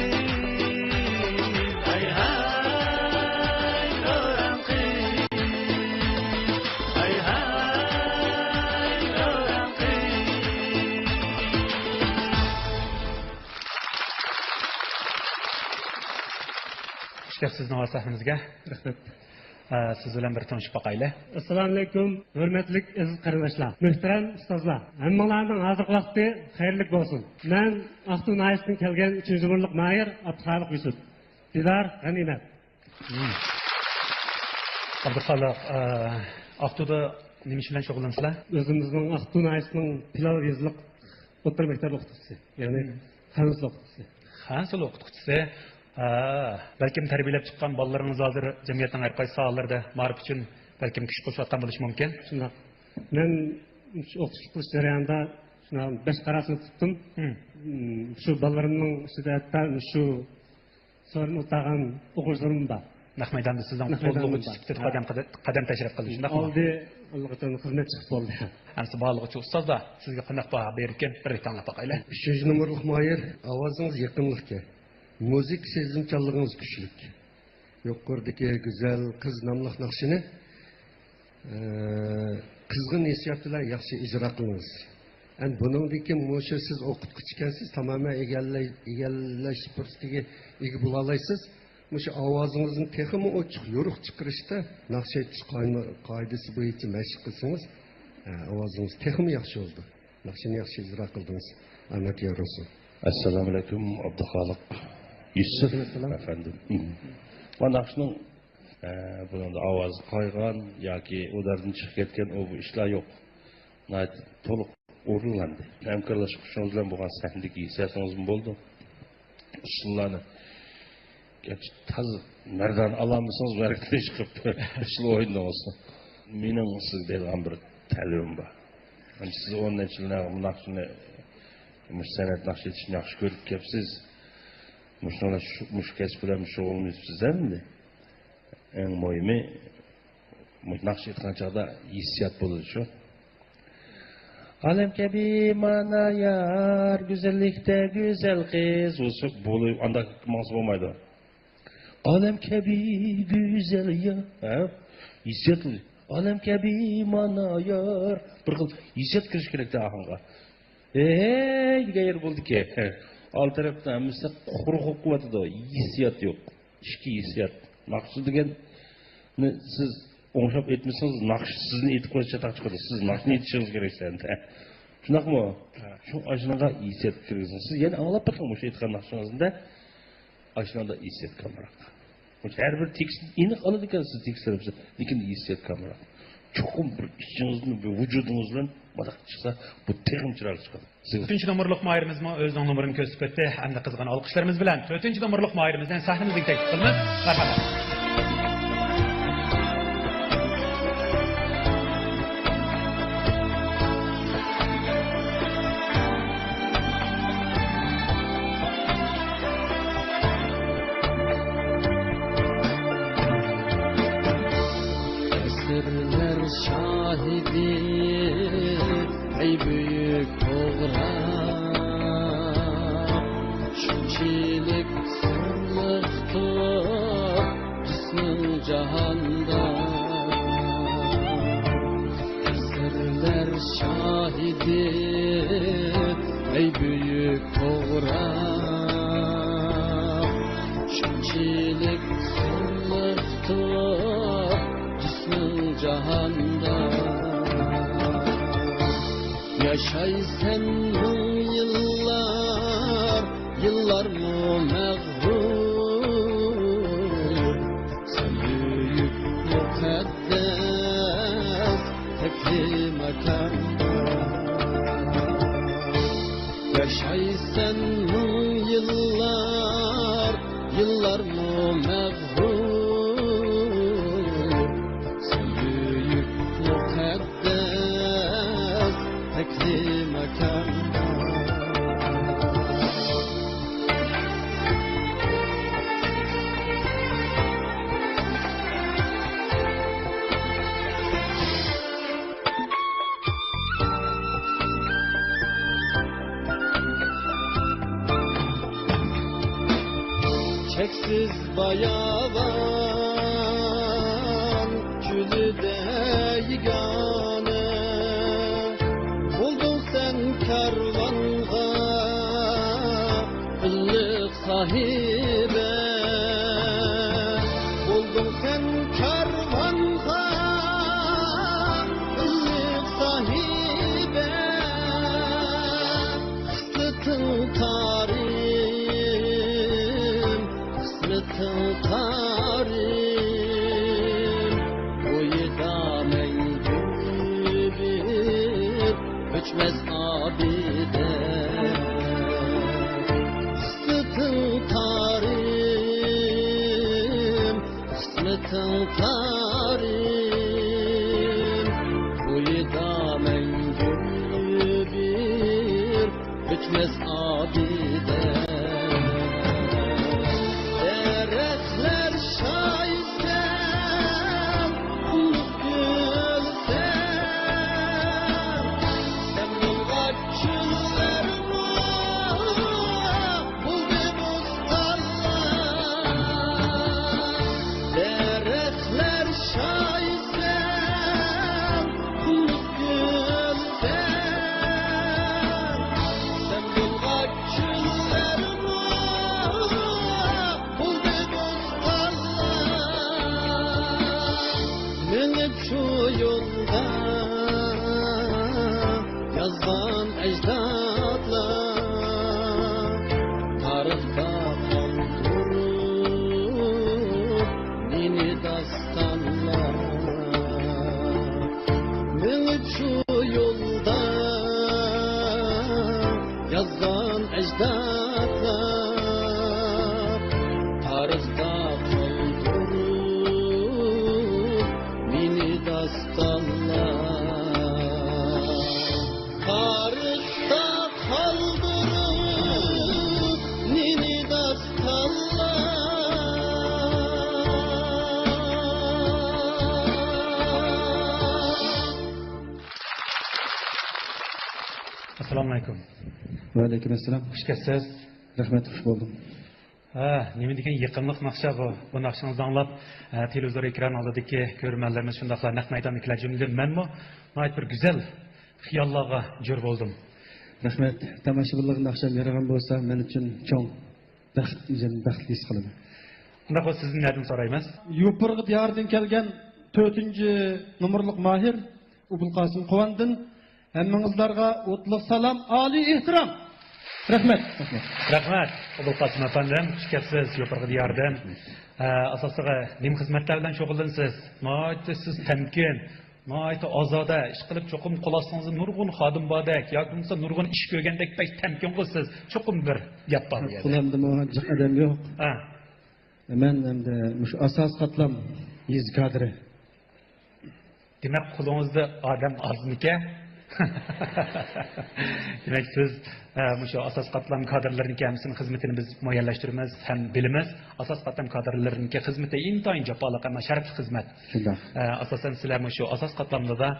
ھەي، ھەي، كۆرەڭ قىز، ھەي، ھەي، كۆرەڭ قىز. خۇش كەپسىز ناۋاز سەھنىمىزگە. رەھمەت. ئە، سىز بىلەن بىر تونۇشۇپ باقايلى. ئەسسالامۇئەلەيكۇم، ھۆرمەتلىك ئەزىز قېرىنداشلار، مۆھتەرەم ئۇستازلار، ھەممىڭلارنىڭ ھازىرقى ۋاقتى خەيرلىك بولسۇن. مەن ئاقتۇ ناھىيەسىدىن كەلگەن ئۈچىنچى نومۇرلۇق ماھىر ئابدۇخالىق يۈسۈپ. دىدار غەنىيمەت. مم. ئابدۇخالىق، ئە، ئاقتۇدا نېمە ئىش بىلەن شۇغۇللىنىسىلەر؟ ئۆزىمىزنىڭ ئاقتۇ ناھىيەسىنىڭ پىلال يېزىلىق ئوتتۇرا مەكتەپ ئوقۇتقۇچىسى، يەنى مم. فەن ئۇسۇلى ئوقۇتقۇچىسى. فەن ئۇسۇلى ئوقۇتقۇچىسى. ھە، بەلكىم تەربىيەلەپ چىققان بالىلىرىڭىز ھازىر جەمئىيەتنىڭ ھەر قايسى ساھەلىرىدە مائارىپ ئۈچۈن بەلكىم كۈچ قوشۇۋاتقان بولۇشى مۇمكىن. شۇنداق. مەن مۇشۇ ئوقۇتۇشلۇق قىلىش جەريانىدا شۇنداق بەش قاراسنى تۇتتۇم. مم. مم، شۇ بالىلىرىمنىڭ ئىچىدە ھەتتا شۇ سورۇن ئۇتالغان ئوقۇغۇچىلىرىم بار. نەق مەيداندا سىزنىڭ نەق مەيداندا قوللىغۇچىسى بار. سۈپىتىدە قەدەم، قەدەم تەشرىپ قىلدى، شۇنداقمۇ؟ ئالدى، ئاللىقاچان خىزمەت چىقىپ بولدى. ئەمسە باھالىغۇچى ئۇستازلار سىزگە قانداق باھا بېرىدىكەن، بىر تاڭلاپ باقايلى. ئۈچىنچى نومۇرلۇق ماھىر، ئاۋازىڭىز يېقىملىقكەن. مۇزىكا سېزىمچانلىقىڭىز كۈچلۈك. يۇقىرىدىكى گۈزەل قىز ناملىق ناخشىنى، ئە، قىزغىن ھېسسىيات بىلەن ياخشى ئىجرا قىلىڭىز. ئەمدى بۇنىڭدىن كېيىن مۇشۇ سىز ئوقۇتقۇچى ئىكەنسىز، تامامەن ئىگىلەي-، ئىگىلەش پۇرسىتىگە ئىگە بولالايسىز. مۇشۇ ئاۋازىڭىزنى تېخىمۇ ئوچۇق، يورۇق چىقىرىشتا ناخشا ئېيتىش قاي-، قائىدىسى بويىچە مەشىق قىلسىڭىز، ئاۋازىڭىز تېخىمۇ ياخشى بولىدۇ. ناخشىنى ياخشى ئىجرا قىلدىڭىز. ئامەت يار بولسۇن. ئەسسالامۇئەلەيكۇم، ئابدۇخالىق يۈسۈپ ئەپەندىم. مانا ناخشىنىڭ، ئە، بۇنىڭدا ئاۋازى قايغان ياكى ئۇداردىن چىقىپ كەتكەن ئۇ بۇ ئىشلار يوق. ناھايىتى تولۇق ئورۇنلاندى. ھەمكارلاشقۇچىڭىز بىلەن بولغان سەھنىدىكى ھېسسىياتىڭىزمۇ بولدى. ئۇسسۇللارنى، گەرچە تازا مەردانە ئالالمىسىڭىز، ۋەرىقتىن چىقىپ ئۇسسۇل ئوينىدىڭىز. مېنىڭ سىزگە دەيدىغان بىر تەلىپىم بار. سىز ئون نەچچە يىل ناخشىنى، مۇشۇ سەنئەت ناخشا ئېيتىشنى ياخشى كۆرۈپ كەپسىز. مۇشۇ، مۇشۇ كەسىپ بىلەن شۇغۇللىنىۋېتىپسىز ئەمدى. ئەڭ مۇھىمى، مۇشۇ ناخشا ئېيتقان چاغدا ھېسسىيات بولىدۇ شۇ. ئالەم كەبى مانا يار، گۈزەللىكتە گۈزەل قىز. بولسا، بولۇ-، ئانداق ماڭسا بولمايدۇ. ئالەم كەبى گۈزەل يار. ھە؟ ھېسسىيات بولىدۇ. ئالەم كەبى مانا يار. بىر خىل ھېسسىيات كىرىش كېرەكتە ئاھاڭغا. ھەي دېگەن يەر بولدىكى. ئالدى تەرەپتە ھەممىسى قۇرۇق بولۇپ قېلىۋاتىدۇ. ھېسسىيات يوق. ئىچكى ھېسسىيات. ناخشا دېگەننى سىز ئوڭشاپ ئېيتمىسىڭىز، ناخشا سىزنى ئېيتىپ قويسا چاتاق چىقىدۇ. سىز ناخشىنى ئېيتىشىڭىز كېرەك سەندە. شۇنداقمۇ؟ ھە. شۇ ئاشۇنىڭغا ھېسسىيات كىرگۈزىڭىز. سىز يەنە ئاڭلاپ بېقىڭ مۇشۇ ئېيتقان ناخشىڭىزنى. ئاشۇنىڭدا ھېسسىيات كامراق. ھەر بىر تېكىستنى ئېنىق ئالىدىكەنسىز، تېكىست تەرەپسى، لېكىن ھېسسىيات كامراق. چوقۇم بىر ئىچىڭىزدىن، بىر ۋۇجۇدىڭىز بىلەن مۇنداق چىقسا، بۇ تېخىمۇ چىرايلىق چىقىدۇ. سىز تۆتىنچى نومۇرلۇق ماھىرىمىزمۇ ئۆزىنىڭ نومۇرىنى كۆرسىتىپ ئۆتتى. ئەمدى قىزغىن ئالقىشلىرىمىز بىلەن تۆتىنچى نومۇرلۇق ماھىرىمىزنى سەھنىمىزگە تەكلىپ قىلىمىز. مەرھەمەت. ئەسىرلەر شاھىدى، ئەي بۈيۈك توغراق، شۇنچىلىك سىرلىقتۇر جىسمىڭ جاھاندا. ئەسىرلەر شاھىدى، ئەي بۈيۈك توغراق، شۇنچىلىك سىرلىقتۇر جىسمىڭ جاھاندا. ياشايسەن مىڭ يىللار، يىللارمۇ مەغرۇر، سەن بۈيۈك مۇقەددەس تەكلىماكاندا. ياشايسەن مىڭ يىللار، يىللارمۇ مەغرۇر، سەن بۈيۈك مۇقەددەس تەكلىماكاندا. چەكسىز باياۋان چۆلىدە يېگانە، بولدۇڭ سەن كارۋانغا ئىللىق ساھىبە، بولدۇڭ سەن كارۋانغا ئىللىق ساھىبە. قىسمىتىڭ تارىم، قىسمىتىڭ تارىم، بويىدا مەڭگۈ بىر ئۆچمەس ئابىدە. قىسمىتىڭ تارىم، قىسمىتىڭ تارىم، بويىدا مەڭگۈ بىر ئۆچمەس ئابىدە. دەرەخلەر شايىسى قالدۇرۇپ مېنى داستانلار. مىڭ شۇ يولدا يازغان ئەجدادلار، تارىختا قالدۇرۇپ مېنى داستانلار. تارىختا قالدۇرۇپ مېنى داستانلار. ئەسسالامۇئەلەيكۇم. ۋەئەلەيكۇم ئەسسالام. خۇش كەپسىز. رەھمەت، خۇش بولدۇم. ھە، نېمە دېگەن يېقىملىق ناخشا بۇ. بۇ ناخشىڭىزنى ئاڭلاپ، ھە، تېلېۋىزور ئېكران ئالدىدىكى كۆرۈرمەنلىرىمىز، شۇنداقلا نەق مەيداندىكىلەر، جۈملىدىن مەنمۇ ناھايىتى بىر گۈزەل خىياللارغا جور بولدۇم. رەھمەت. تاماشىبىنلارغا ناخشام يارىغان بولسا، مەن ئۈچۈن چوڭ بەخت، ئۆزۈمنى بەختلىك ھېس قىلىمەن. ئۇنداق بولسا، سىزدىن نەدىن سورايمىز؟ يوپۇرغا دىيارىدىن كەلگەن تۆتىنچى نومۇرلۇق ماھىر ئوبۇلقاسىم قۇۋاندىن ھەممىڭىزلارغا ئوتلۇق سالام، ئالىي ئېھتىرام. رەھمەت. رەھمەت. رەھمەت. ئوبۇلقاسىم ئەپەندىم، خۇش كەپسىز، يوپۇرغا دىياردىن. ئە، ئاساسلىقى نېمە خىزمەتلەر بىلەن شۇغۇللىنىسىز؟ ناھايىتى سىز تەمكىن، ناھايىتى ئازادە ئىش قىلىپ، چوقۇم قول ئاستىڭىزدا نۇرغۇن خادىم باردەك ياكى بولمىسا نۇرغۇن ئىش كۆرگەندەك بەك تەمكىنغۇ سىز. چوقۇم بىر گەپ بار بۇ يەردە. قولۇمدىمۇ جىق ئادەم يوق. ھە. مەن ئەمدى مۇشۇ ئاساسىي قاتلام يېزا كادىرى. دېمەك، قولىڭىزدا ئادەم ئازمىكەن؟ دېمەك، سىز، ئە، مۇشۇ ئاساسىي قاتلام كادىرلىرىنىڭكى ھەممىسىنىڭ خىزمىتىنى بىز مۇئەييەنلەشتۈرىمىز ھەم بىلىمىز. ئاساسىي قاتلام كادىرلىرىنىڭكى خىزمىتى ئىنتايىن جاپالىق، ئەمما شەرەپلىك خىزمەت. شۇنداق. ئە، ئاساسەن، سىلەر مۇشۇ ئاساسىي قاتلامدا،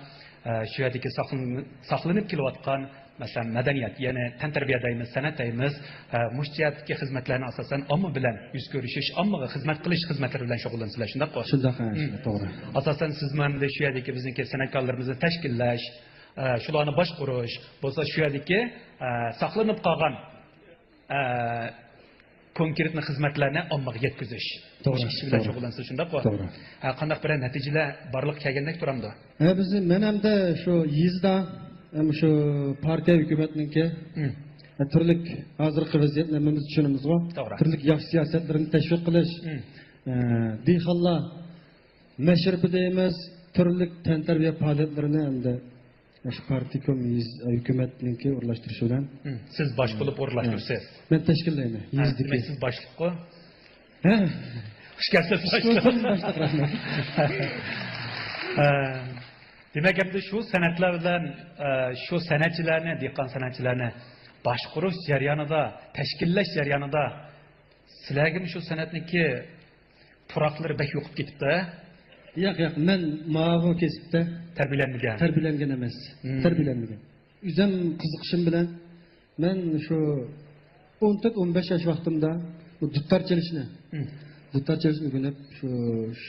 ئە، شۇ يەردىكى ساقلىن-، ساقلىنىپ كېلىۋاتقان مەسىلەن، مەدەنىيەت، يەنى تەنتەربىيە دەيمىز، سەنئەت دەيمىز، ھە، مۇشۇ جەھەتتىكى خىزمەتلەرنى ئاساسەن ئامما بىلەن يۈز كۆرۈشۈش، ئاممىغا خىزمەت قىلىش خىزمەتلىرى بىلەن شۇغۇللىنىسىلەر، شۇنداققۇ؟ شۇنداق، ھە، مم. شۇنداق، توغرا. ئاساسەن سىزمۇ ئەمدى شۇ يەردىكى بىزنىڭكى سەنئەتكارلىرىمىزنى تەشكىللەش، ھە، شۇلارنى باشقۇرۇش، بولسا شۇ يەردىكى، ھە، ساقلىنىپ قالغان، ھە، كونكرېتنى خىزمەتلەرنى ئاممىغا يەتكۈزۈش. توغرا، مۇشۇ ئىش بىلەن توغرا. شۇغۇللىنىسىز، شۇنداققۇ؟ توغرا. ھە، قانداق بىرەر نەتىجىلەر بارلىققا كەلگەندەك تۇرامدۇ؟ ھە، بىز، مەن ئەمدى شۇ يېزىدا، ھەم شۇ پارتىيە ھۆكۈمەتنىڭكى، مم. ھە، تۈرلۈك ھازىرقى ۋەزىيەتنى ھەممىمىز چۈشىنىمىزغۇ. توغرا. تۈرلۈك ياخشى سىياسەتلىرىنى تەشۋىق قىلىش، مم. ھە، دېھقانلار مەشرىپى دەيمىز، تۈرلۈك تەنتەربىيە پائالىيەتلىرىنى ئەمدى مۇشۇ پارتكوم يېزا ھۆكۈمەتنىڭكى ئورۇنلاشتۇرۇشى بىلەن. ھە، سىز باش بولۇپ ئورۇنلاشتۇرىسىز. مەن تەشكىللەيمەن. ھە، يېزىدىكى. دېمەك، سىز باشلىققۇ؟ ھە. خۇش كەپسىز، خۇش باشلىق. بولسۇن، باشلىق، رەھمەت. ھە. دېمەك، ئەمدى شۇ سەنئەتلەر بىلەن، ئە، شۇ سەنئەتچىلەرنى، دېھقان سەنئەتچىلەرنى باشقۇرۇش جەريانىدا، تەشكىللەش جەريانىدا سىلەرگىمۇ شۇ سەنئەتنىڭكى پۇراقلىرى بەك يوقىپ كېتىپتۇ، ھە؟ ياق، ياق، مەن ماۋۇ كەسىپتە تەربىيەلەنمىگەن. تەربىيەلەنگەن ئەمەس. مم. تەربىيەلەنمىگەن. ئۆزۈم قىزىقىشىم بىلەن مەن شۇ ئون تۆت، ئون بەش ياش ۋاقتىمدا بۇ دۇتار چېلىشنى، مم. دۇتار چېلىشنى ئۆگىنىپ، شۇ،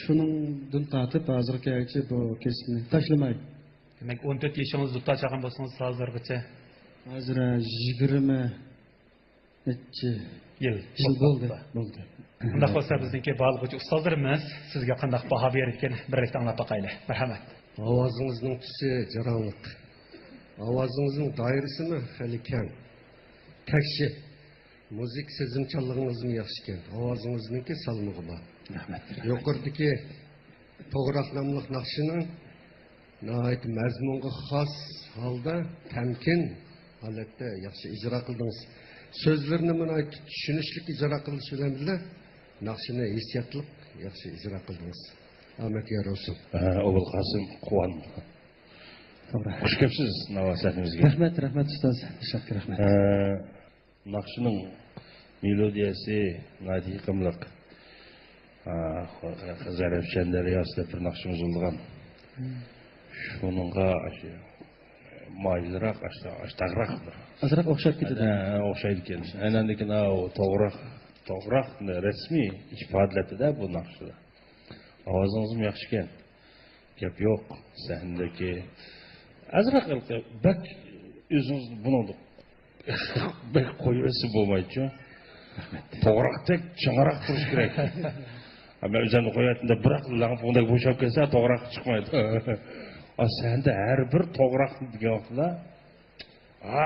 شۇنىڭدىن تارتىپ ھازىرغىچە بۇ كەسىپنى تاشلىماي. دېمەك، ئون تۆت يېشىڭىز دۇتار چالغان بولسىڭىز، ھازىرغىچە؟ ھازىر يىگىرمە نەچچە يىل يىل بولدى، بولدى. بولدى. ئۇنداق بولسا، بىزنىڭكى بارلىغۇچى ئۇستازلىرىمىز سىزگە قانداق باھا بېرىدىكەن، بىرلىكتە ئاڭلاپ باقايلى. مەرھەمەت. ئاۋازىڭىزنىڭ تۈسى جاراڭلىق. ئاۋازىڭىزنىڭ دائىرىسىمۇ خېلى كەڭ. تەكشى. مۇزىكا سېزىمچانلىقىڭىزمۇ ياخشىكەن. ئاۋازىڭىزنىڭكى سالمىقى بار. رەھمەت. يۇقىرىدىكى توغراق ناملىق ناخشىنىڭ ناھايىتى مەزمۇنغا خاس ھالدا تەمكىن ھالەتتە ياخشى ئىجرا قىلدىڭىز. سۆزلىرىنىمۇ ناھايىتى چۈشىنىشلىك ئىجرا قىلىش بىلەن بىللە، ناخشىنى ھېسسىياتلىق ياخشى ئىجرا قىلدىڭىز. ئامەت يار بولسۇن. ھە، ئوبۇلقاسىم قۇۋان. توغرا. خۇش كەپسىز، ناۋا سەھنىمىزگە. رەھمەت، رەھمەت ئۇستاز. تەشەككۈر، رەھمەت. ھە، ناخشىنىڭ مېلودىيەسى ناھايىتى يېقىملىق. ھە، خىزەر ئەپشەن دەرياسىدا بىر ناخشىمىز بولىدىغان. مم. شۇنىڭغا ئاشۇ مايىلراق، ئاشۇ، ئاشۇ تاغراق بىر. ئازراق ئوخشاپ كېتىدۇ. ھە، ئوخشايدىكەن. ئاندىن كېيىن ئاۋۇ توغراق، توغراق رەسمىي ئىپادىلەتتى-دە بۇ ناخشىدا. ئاۋازىڭىزمۇ ياخشىكەن. گەپ يوق. سەھنىدىكى ئازراق بەك ئۆزىڭىزنى بۇنىڭدا بەك قويۇۋەتسە بولمايدۇ. توغراقتەك چىڭراق تۇرۇش كېرەك. ھە، مەن ئۆزۈمنى قويۇۋەتتىم دەپ بىراق لەڭ بۇندەك بوشاپ كەتسە توغراق چىقمايدۇ. ئا، سەھنىدە ھەر بىر توغراق دېگەن ۋاقتىدا، ھا،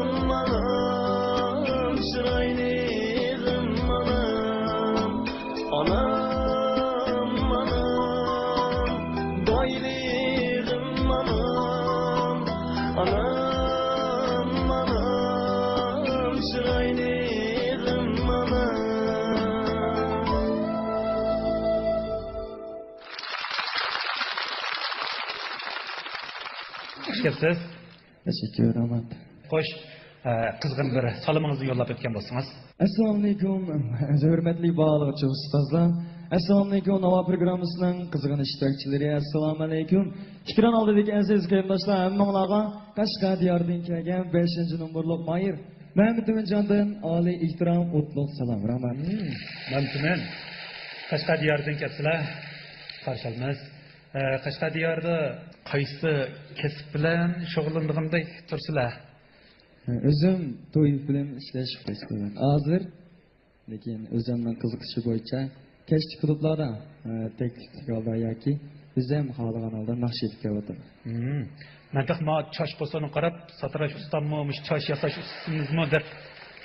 كەپسىز. تەشەككۈر، رەھمەت. خوش، ئە، قىزغىن بىر سالىمىڭىزنى يوللاپ ئۆتكەن بولسىڭىز. ئەسسالامۇئەلەيكۇم، ھۆرمەتلىك بارلىققا ئۇستازلار. ئەسسالامۇئەلەيكۇم، ناۋا پروگراممىسىنىڭ قىزغىن ئىشتىراكچىلىرى. ئەسسالامۇئەلەيكۇم. ئېكران ئالدىدىكى ئەزىز قېرىنداشلار، ھەممىڭلارغا قەشقەر دىيارىدىن كەلگەن بەشىنچى نومۇرلۇق ماھىر مەمتىمىن جاندىن ئالىي ئېھتىرام، ئوتلۇق سالام. رەھمەت. مەمتىمىن، قەشقەر دىيارىدىن كەپسىلەر. قارشى ئالىمىز. ئە، قەشقەر دىيارىدا قايسى كەسىپ بىلەن شۇغۇللىنىدىغاندەك تۇرسىلەر؟ ئۆزۈم توي بىلەن ئىشلەش قىلىمەن ھازىر، لېكىن ئۆزۈمنىڭ قىزىقىشى بويىچە كەچلىك كۇلۇبلاردا، ئە، تەكلىپلىك ھالدا ياكى ئۆزۈم خالىغان ھالدا ناخشا ئېيتىپ كېلىۋاتىمەن. مم. مەن تېخى ما چاچ قوسۇقىنى قاراپ، ساتىراش ئۇستاممۇ، مۇشۇ چاچ ياساش ئۇستىسىمىزمۇ دەپ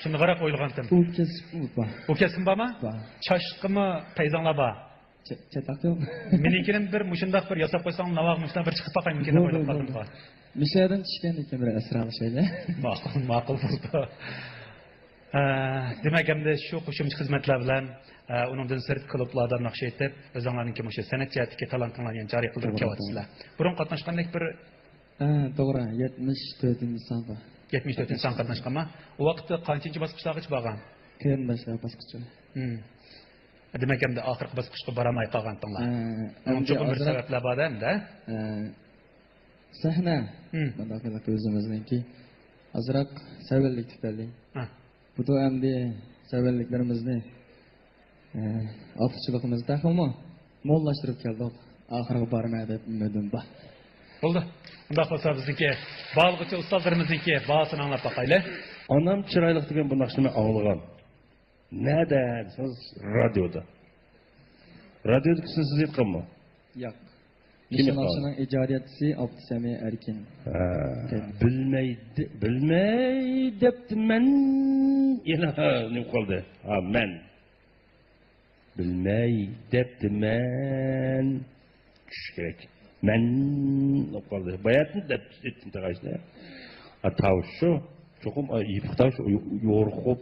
شۇنداقراق ئويلىغانتىم. ئۇ كەسىپمۇ بار. ئۇ كەسىپمۇ بارمۇ؟ بار. چاچلىققىمۇ پەيزاڭلار بار؟ چە-، چاتاق يوق. مېنىڭكىنى بىر مۇشۇنداق بىر ياساپ قويساڭ، ناۋاغا مۇشۇنداق بىر چىقىپ باقاي، مۇمكىن دەپ بولدى، ئويلاپ بولدى. قالدىمغۇ. مىشەدىن چۈشكەندىن كېيىن بىر ئەسرە ئالىشايلى. ماقۇل، ماقۇل بولدى. ئە، دېمەك، ئەمدى شۇ قوشۇمچە خىزمەتلەر بىلەن، ئە، ئۇنىڭدىن سىرت كۇلۇبلاردا ناخشا ئېيتىپ، ئۆزۈڭلارنىڭكى مۇشۇ سەنئەت جەھەتتىكى تالانتىڭلارنى يەنە جارى قىلدۇرۇپ توغرا، كېلىۋاتىسىلەر. توغرا. بۇرۇن قاتناشقاندەك بىر، ھە، توغرا، يەتمىش تۆتىنچى سانغا. يەتمىش تۆتىنچى سانغا قاتناشقانما؟ ئۇ ۋاقىتتا قانچىنچى باسقۇچلارغىچە بارغان؟ قېرىنداشلار باسقۇچى. ھىم. دېمەك، ئەمدى ئاخىرقى باسقۇچقا بارالماي قالغانتىڭلار. ھە، ئۇنىڭ ئەمدى چوقۇم بىر ئازراق، سەۋەبلەر بار-دە، ئەمدى، ھە؟ ھە، سەھنە. ھىم. مۇنداق قىلىپ ئۆزىمىزنىڭكى ئازراق سەۋەنلىك تۈپەيلى. ھە. بۇ ئەمدى سەۋەنلىكلىرىمىزنى، ئە، ئارتۇقچىلىقىمىز تېخىمۇ موللاشتۇرۇپ كەلدۇق. ئاخىرىغا بارىمەن دەپ ئۈمىدىم بار. بولدى. ئۇنداق بولسا بىزنىڭكى باھالىغۇچى ئۇستازلىرىمىزنىڭكى باھاسىنى ئاڭلاپ باقايلى. ئانام چىرايلىق دېگەن بۇ ناخشىنى مەن ئاڭلىغان. نەدە دېسىڭىز، رادىيودا. رادىيودىكىسىنى سىز ئېيتقانمۇ؟ ياق. كىم مۇشۇ ئېيتقان؟ ناخشىنىڭ ئىجادىيەتچىسى ئابدۇسەمى ئەركىن. ھە، بىلمەي دە-، بىلمەي دەپتىمەن. يەنە نېمە قالدى؟ ھا، مەن. بىلمەي دەپتىمەن. چۈشۈش كېرەك. مەن بولۇپ قالدى. باياتىن دەپ ئېيتتىم تاغاشنى. ھا، تاۋۇش شۇ. چوقۇم، ھا، يېپىق تاۋۇش، يو-، يورۇقۇپ،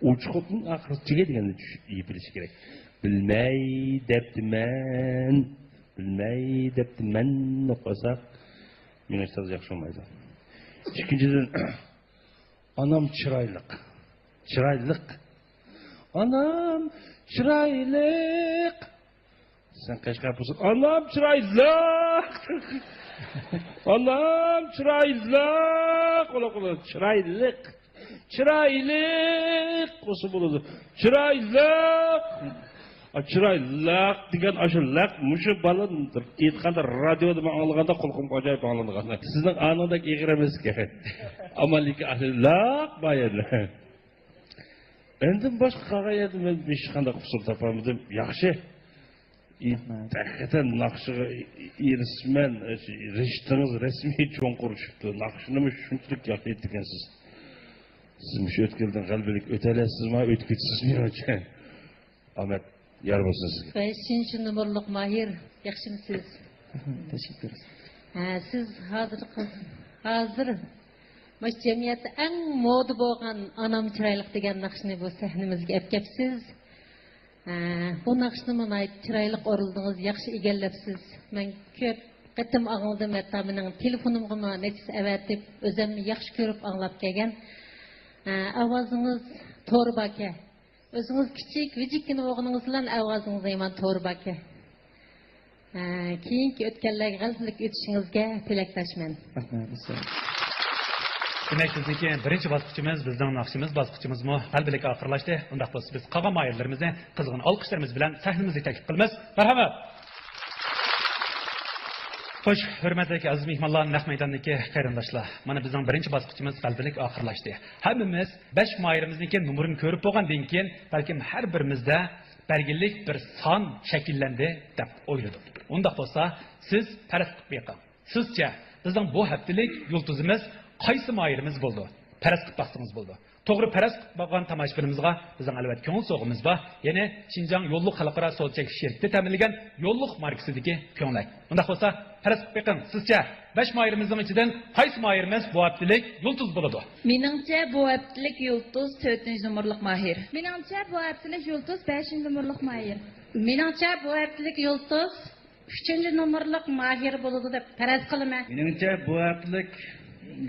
ئوچۇقۇپنىڭ ئاخىرى تۈگە دېگەندە چۈش-، يېپىلىشى كېرەك. بىلمەي دەپتىمەن. بىلمەي دەپتىمەن دەپ قويساق، مېنىڭچە تازا ياخشى بولمايدۇ. ئىككىنچىدىن، ئانام چىرايلىق. چىرايلىق. ئانام چىرايلىق. سەن قەشقەر بولسۇن. ئانام چىرايلىق. ئانام چىرايلىق. ئولا، ئولا، چىرايلىق. چىرايلىق بولسا بولىدۇ. چىرايلىق. ئا، چىرايلىق دېگەن ئاشۇ لىق، مۇشۇ بالا ئېيتقاندا، رادىيودا مەن ئاڭلىغاندا قۇلىقىمغا ئاجايىپ ئاڭلانغان. سىزنىڭ ئانىڭدەك ئېغىر ئەمەسكەن. ئەمما لېكىن ئاشۇ لىق بار يەردە. ئەندىن باشقا قالغان يەردە مەن ھېچقانداق قۇسۇر تاپالمىدىم. ياخشى. ئى، رەھمەت. ھەقىقەتەن ناخشىغا ئېرىشىمەن، رىشتىڭىز رەسمىي چوڭقۇر چۈشۈپتۇ. ناخشىنىمۇ شۇنچىلىك ياخشى ئېيتىدىكەنسىز. سىز مۇشۇ ئۆتكەلدىن غەلىبىلىك ئۆتەلەيسىزما، ئۆتۈپ كېتىسىز مېنىڭچە. ئامەت يار بولسۇن سىزگە. بەشىنچى نومۇرلۇق ماھىر، ياخشىمۇسىز؟ تەشەككۈر. ھە، سىز ھازىر، ھازىر مۇشۇ جەمئىيەتتە ئەڭ مودا بولغان ئانام چىرايلىق دېگەن ناخشىنى بۇ سەھنىمىزگە ئەپ كەپسىز. ھە، بۇ ناخشىنىمۇ ناھايىتى چىرايلىق ئورۇندىڭىز، ياخشى ئىگىلەپسىز. مەن كۆپ قېتىم ئاڭلىدىم، ھەتتا مېنىڭ تېلېفونۇمغىمۇ نەچچىسى ئەۋەتىپ، ئۆزۈممۇ ياخشى كۆرۈپ ئاڭلاپ كەلگەن. ھە، ئاۋازىڭىز تورباكە. ئۆزىڭىز كىچىك، ۋىجىككىنە بولغىنىڭىز بىلەن ئاۋازىڭىز يامان تورباكە. ھە، كېيىنكى ئۆتكەللەرگە غەلىبىلىك ئۆتۈشىڭىزگە تىلەكداشمەن. رەھمەت، ئۇستاز. دېمەك، بىزنىڭكى بىرىنچى باسقۇچىمىز، بىزنىڭ ناخشىمىز باسقۇچىمىزمۇ غەلىبىلىك ئاخىرلاشتى. ئۇنداق بولسا، بىز قالغان ماھىرلىرىمىزنى قىزغىن ئالقىشلىرىمىز بىلەن سەھنىمىزگە تەكلىپ قىلىمىز. مەرھەمەت! خوش، ھۆرمەتلىك ئەزىز مېھمانلار، نەق مەيداندىكى قېرىنداشلار. مانا، بىزنىڭ بىرىنچى باسقۇچىمىز غەلىبىلىك ئاخىرلاشتى. ھەممىمىز بەش ماھىرىمىزنىڭكى نومۇرىنى كۆرۈپ بولغاندىن كېيىن، بەلكىم ھەر بىرىمىزدە بەلگىلىك بىر سان شەكىللەندى دەپ ئويلىدۇق. ئۇنداق بولسا، سىز پەرەز قىلىپ بېقىڭ. سىزچە، بىزنىڭ بۇ ھەپتىلىك يۇلتۇزىمىز قايسى ماھىرىمىز بولىدۇ؟ پەرەز قىلىپ باقسىڭىز بولىدۇ. توغرا پەرەز قىلىپ باققان تاماشىبىنىمىزغا بىزنىڭ ئەلۋەتتە كۆڭۈل سوۋغىمىز بار. يەنى شىنجاڭ يوللۇق خەلقئارا سودا چەكلىك شىركىتى تەمىنلىگەن يوللۇق ماركىسىدىكى كۆڭلەك. ئۇنداق بولسا، پەرەز قىلىپ بېقىڭ، سىزچە بەش ماھىرىمىزنىڭ ئىچىدىن قايسى ماھىرىمىز بۇ ھەپتىلىك يۇلتۇز بولىدۇ؟ مېنىڭچە، بۇ ھەپتىلىك يۇلتۇز تۆتىنچى نومۇرلۇق ماھىر. مېنىڭچە، بۇ ھەپتىلىك يۇلتۇز بەشىنچى نومۇرلۇق ماھىر. مېنىڭچە، بۇ ھەپتىلىك يۇلتۇز ئۈچىنچى نومۇرلۇق ماھىر بولىدۇ دەپ پەرەز قىلىمەن. مېنىڭچە، بۇ ھەپتىلىك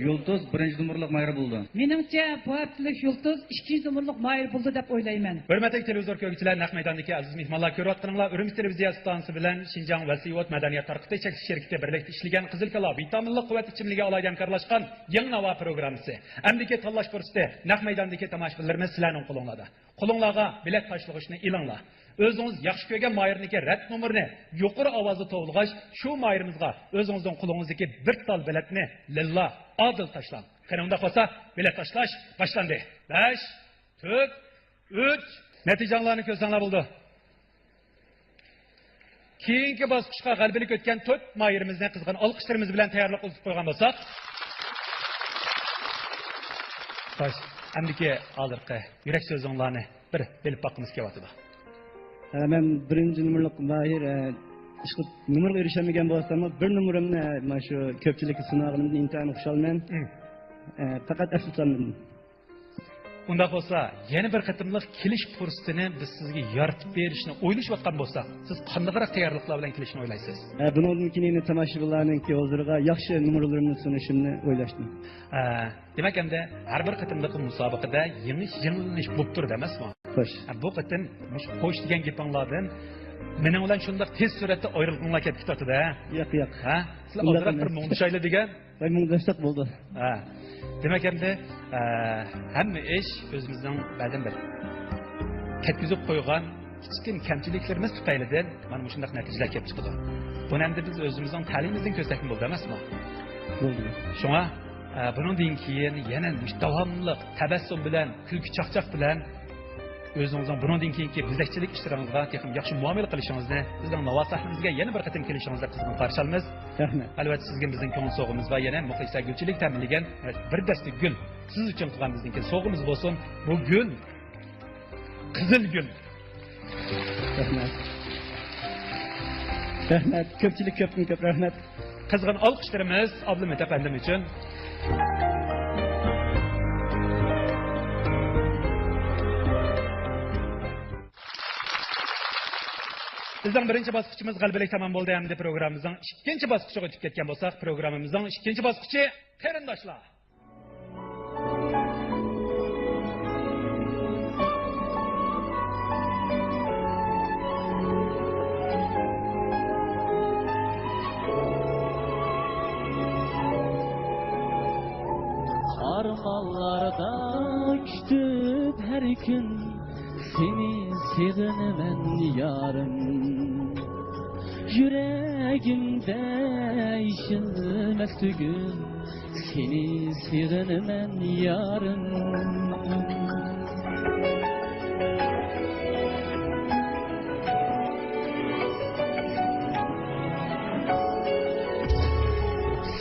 يۇلتۇز بىرىنچى نومۇرلۇق ماھىر بولىدۇ. مېنىڭچە، بۇ ھەپتىلىك يۇلتۇز ئىككىنچى نومۇرلۇق ماھىر بولىدۇ دەپ ئويلايمەن. ھۆرمەتلىك تېلېۋىزور كۆرگۈچىلەر، نەق مەيداندىكى ئەزىز مېھمانلار، كۆرۈۋاتقىنىڭلار ئۈرۈمچى تېلېۋىزىيە ئىستانسىسى بىلەن شىنجاڭ ۋەسلىيوت مەدەنىيەت تارقىتىش چەكلىك شىركىتى بىرلىكتە ئىشلىگەن قىزىل كالا ۋىتامىنلىق قۇۋۋەت ئىچىملىكى ئالاھىدە ھەمكارلاشقان يېڭى ناۋا پروگراممىسى. ئەمدىكى تاللاش پۇرسىتى، نەق مەيداندىكى تاماشىبىنلىرىمىز، سىلەرنىڭ قولۇڭلاردا. قولۇڭلارغا بېلەت تاشلىغۇچنى ئېلىڭلار. ئۆزىڭىز ياخشى كۆرگەن ماھىرنىڭكى رەت نومۇرىنى يۇقىرى ئاۋازدا توۋلىغاچ، شۇ ماھىرىمىزغا ئۆزىڭىزنىڭ قولىڭىزدىكى بىر تال بېلەتنى لىللا ئادىل تاشلاڭ. قېنى، ئۇنداق بولسا، بېلەت تاشلاش باشلاندى. بەش، تۆت، ئۈچ. نەتىجەڭلارنى كۆرسەڭلار بولىدۇ. كېيىنكى باسقۇچقا غەلىبىلىك ئۆتكەن تۆت ماھىرىمىزنى قىزغىن ئالقىشلىرىمىز بىلەن تەييارلىق قىلىپ قويغان بولساق. خوش، ئەمدىكى ھازىرقى يۈرەك سۆزۈڭلارنى بىر بىلىپ باققۇمىز كېلىۋاتىدۇ. ھە، مەن بىرىنچى نومۇرلۇق ماھىر، ھە، ئىشقىلىپ نومۇرغا ئېرىشەلمىگەن بولساممۇ، بىر نومۇرۇمنى، ھە، مانا شۇ كۆپچىلىككە سۇنغىنىمدىن ئىنتايىن خۇشالمەن. مم. ھە، پەقەت ئەپسۇسلاندىم. ئۇنداق بولسا، يەنە بىر قېتىملىق كېلىش پۇرسىتىنى بىز سىزگە يارىتىپ بېرىشنى ئويلىشىۋاتقان بولساق، سىز قانداقراق تەييارلىقلار بىلەن كېلىشنى ئويلايسىز؟ ھە، بۇنىڭدىن كېيىن يەنە تاماشىبىنلارنىڭكى ھۇزۇرىغا ياخشى نومۇرلىرىمنى سۇنۇشۇمنى ئويلاشتىم. ھە، دېمەك، ئەمدى ھەر بىر قېتىملىق مۇسابىقىدە يېڭىش، يېڭىلىنىش بولۇپ تۇرىدۇ ئەمەسمۇ؟ خوش. ھە، بۇ قېتىم مۇشۇ خوش دېگەن گېپىڭلاردىن مېنىڭ بىلەن شۇنداق تېز سۈرئەتتە ئايرىلغۇڭلار كېلىپ كېتىۋاتىدۇ، ھە؟ ياق، ياق. ھە؟ سىلەر ئۇنداق ئازراق بىر ئەمەس. مۇڭدىشايلى دېگەن. ۋاي، مۇڭداشلىق بولدى. ھە. دېمەك، ئەمدى، ئە، ھەممە ئىش ئۆزىمىزنىڭ بەزەن بىر كەتكۈزۈپ قويغان كىچىككىنە كەمچىلىكلىرىمىز تۈپەيلىدىن مانا مۇشۇنداق نەتىجىلەر كېلىپ چىقىدۇ. بۇنى ئەمدى بىز ئۆزىمىزنىڭ تەلىيىمىزدىن كۆرسەكمۇ بولىدۇ ئەمەسمۇ؟ بولدى. شۇڭا، ئە، بۇنىڭدىن كېيىن يەنە مۇشۇ داۋاملىق تەبەسسۇم بىلەن، كۈلكە چاقچاق بىلەن ئۆزىڭىزنىڭ بۇنىڭدىن كېيىنكى بۆلەكچىلىك ئىشلىرىڭىزغا تېخىمۇ ياخشى مۇئامىلە قىلىشىڭىزنى بىزنىڭ ناۋا سەھنىمىزگە يەنە بىر قېتىم كېلىشىڭىزنى قىزغىن قارشى ئالىمىز. رەھمەت. ئەلۋەتتە، سىزگە بىزنىڭ كۆڭۈل سوۋغىمىز بار، يەنە مۇخلىسە گۈلچىلىك تەمىنلىگەن بىر دەستە گۈل. سىز ئۈچۈن قىلغان بىزنىڭكى سوۋغىمىز بولسۇن. بۇ گۈل قىزىل گۈل. رەھمەت. رەھمەت. كۆپچىلىك كۆپتىن كۆپ رەھمەت. قىزغىن ئالقىشلىرىمىز ئابلىمىت ئەپەندىم ئۈچۈن. بىزنىڭ بىرىنچى باسقۇچىمىز غەلىبىلىك تامام بولدى. ئەمدى پروگراممىمىزنىڭ ئىككىنچى باسقۇچىغا ئۆتۈپ كەتكەن بولساق، پروگراممىمىزنىڭ ئىككىنچى باسقۇچى قېرىنداشلار. ئارمانلاردا كۈتۈپ ھەر كۈن، سېنى سېغىنىمەن يارىم. يۈرەگىمدە يېشىلمەس تۈگۈن، سېنى سېغىنىمەن يارىم.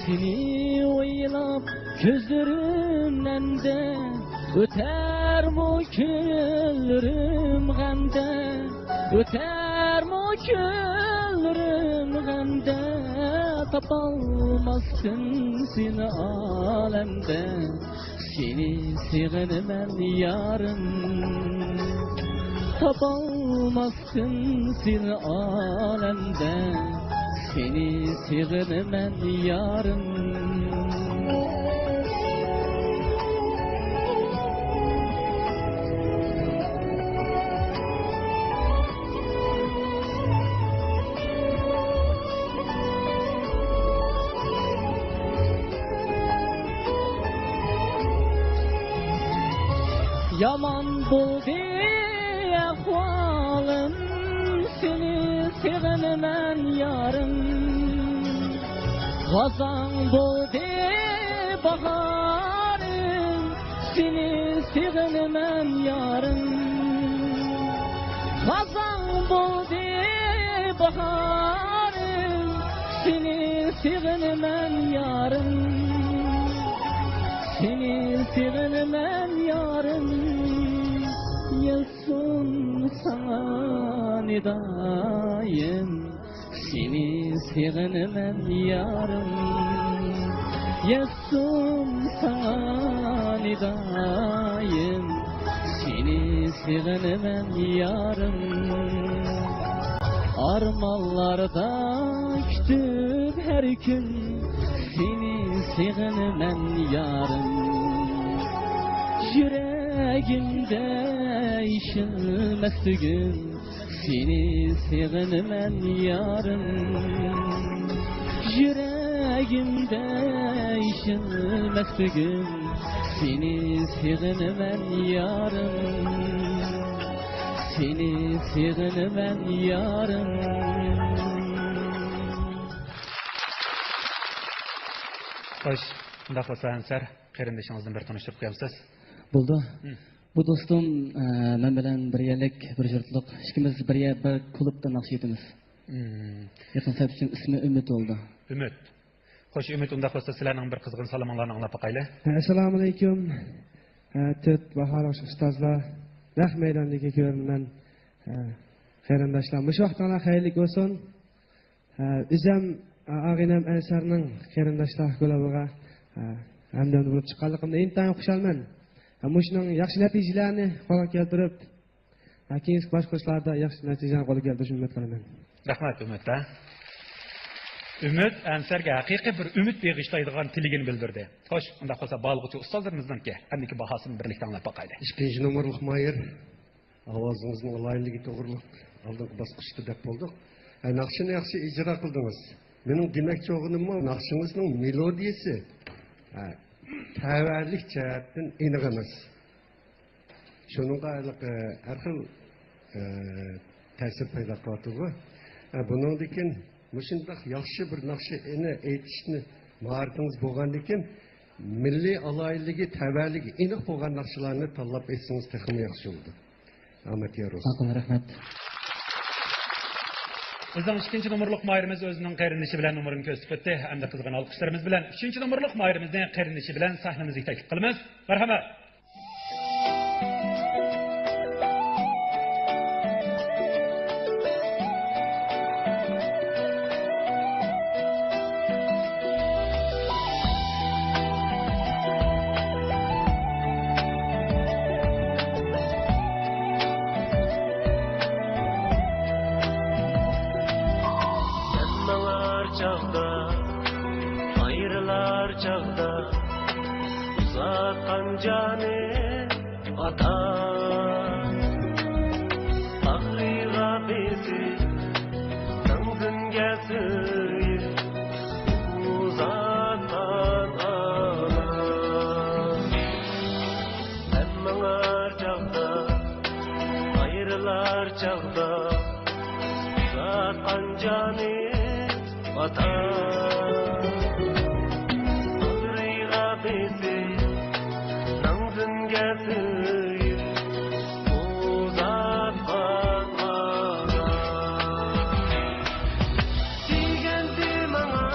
سېنى ئويلاپ كۆزلىرىم نەمدە، ئۆتەرمۇ كۈنلىرىم غەمدە، ئۆتەرمۇ كۈنلىرىم غەمدە، تاپالماستىن سېنى ئالەمدە، سېنى سېغىنىمەن يارىم. تاپالماستىن سېنى ئالەمدە، سېنى سېغىنىمەن يارىم. يامان بولدى ئەھۋالىم، سېنى سېغىنىمەن يارىم. غازاڭ بولدى باھارىم، سېنى سېغىنىمەن يارىم. غازاڭ بولدى باھارىم، سېنى سېغىنىمەن يارىم. سېنى سېغىنىمەن يارىم. يەتسۇن ساڭا نىدايىم، سېنى سېغىنىمەن يارىم. يەتسۇن ساڭا نىدايىم، سېنى سېغىنىمەن يارىم. ئارمانلاردا كۈتۈپ ھەر كۈن، سېنى سېغىنىمەن يارىم. يۈرەگىمدە يېشىلمەس تۈگۈن، سېنى سېغىنىمەن يارىم. يۈرەگىمدە يېشىلمەس بۈگۈن، سېنى سېغىنىمەن يارىم. سېنى سېغىنىمەن يارىم. خوش، ئۇنداق بولسا ئەنسەر قېرىندىشىڭىزنى بىر تونۇشتۇرۇپ قويامسىز؟ بولىدۇ. ھىم. بۇ دوستۇم، ئە، مەن بىلەن بىر يەرلىك، بىر يۇرتلۇق، ئىككىمىز بىر يەر، بىر كۇلۇپتا ناخشا ئېيتىمىز. ھىم. يېقىن سەپىچىم ئىسمى ئۈمىد بولىدۇ. ئۈمىد. خوش، ئۈمىد، ئۇنداق بولسا سىلەرنىڭ بىر قىزغىن سالىمىڭلارنى ئاڭلاپ باقايلى. ئەسسالامۇئەلەيكۇم. ئە، تۆت باھالىق ئۇستازلار، نەق مەيداندىكى كۆرۈرمەن، ئە، قېرىنداشلار. مۇشۇ ۋاقتىڭلار خەيرلىك بولسۇن. ئە، ئۆزۈم، ئە، ئاغىنەم ئەنسەرنىڭ قېرىنداشلار كۇلۇبىغا، ئە، ھەمدەم بولۇپ چىققانلىقىمدا ئىنتايىن خۇشالمەن. ئە، مۇشۇنىڭ ياخشى نەتىجىلەرنى قولغا كەلتۈرۈپ، ھە، كېيىنكى باشقۇرۇشلاردا ياخشى نەتىجىلەرنى قولغا كەلتۈرۈشنى ئۈمىد قىلىمەن. رەھمەت، ئۈمىد ھە. ئۈمىد ئەنسەرگە ھەقىقىي بىر ئۈمىد بېغىشلايدىغان تىلىكىنى بىلدۈردى. خوش، ئۇنداق بولسا بالىغۇچى ئۇستازلىرىمىزنىڭكى ئەمدىكى باھاسىنى بىرلىكتە ئاڭلاپ باقايلى. ئىككىنچى نومۇرلۇق ماھىر، ئاۋازىڭىزنىڭ ئالاھىدىلىكى توغرۇلۇق ئالدىنقى باسقۇچتا دەپ بولدۇق. ھە، ناخشىنى ياخشى ئىجرا قىلدىڭىز. مېنىڭ دېمەكچى بولغىنىممۇ، ناخشىڭىزنىڭ مېلودىيىسى، ھە، تەۋەلىك جەھەتتىن ئېنىق ئەمەس. شۇنىڭغا ھېلىقى ھەر خىل، ئە، تەسىر پەيدا قىلىۋاتىدىغۇ. ئە، بۇنىڭدىن كېيىن مۇشۇنداق ياخشى بىر ناخشىنى ئېيتىشنى ماھارىتىڭىز بولغاندىن كېيىن، مىللىي ئالاھىدىلىكى، تەۋەلىكى ئېنىق بولغان ناخشىلارنى تاللاپ ئېيتسىڭىز تېخىمۇ ياخشى بولىدۇ. ئامەت يارۇس. ماقۇل، رەھمەت. بىزنىڭ ئىككىنچى نومۇرلۇق ماھىرىمىز ئۆزىنىڭ قېرىندىشى بىلەن نومۇرىنى كۆرسىتىپ ئۆتتى. ئەمدى قىزغىن ئالقىشلىرىمىز بىلەن ئۈچىنچى نومۇرلۇق ماھىرىمىزنى قېرىندىشى بىلەن سەھنىمىزگە تەكلىپ قىلىمىز. مەرھەمەت. سەن ماڭار چاغدا، ئايرىلار چاغدا، ئۇزاتقان جانى ئاتا، باغرىغا بېسىپ، ناڭزىنگە سۆيۈپ ئۇزاتقان ئانا. سەن ماڭار چاغدا، ئايرىلار چاغدا، ئۇزاتقان جانى ئاتا، باغرىغا بېسىپ، ناڭزىنگە سۆيۈپ ئۇزاتقان ئانا. دېگەنتى ماڭا،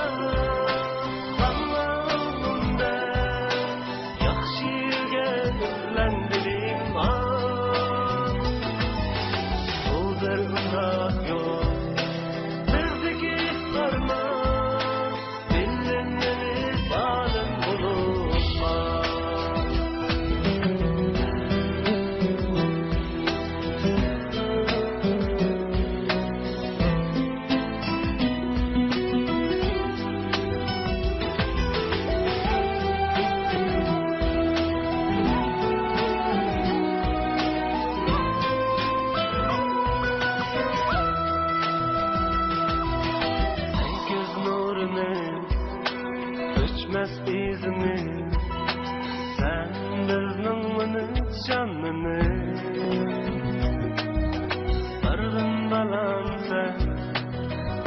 ماڭا ئوغلۇم دەپ، ياخشى يۈرگەن ئۆزلەندىم، ئاھ. بۇ بىر ئۇزاق يول، بىردىكى ئارمان، بىلىم مېنى زالىم بولۇپ قال. سەن كۆز نۇرىمىز، ئۆچمەس ئىزىمىز، سەن بىزنىڭ ئۈمىد جانىمىز. بارغىن بالام سەن،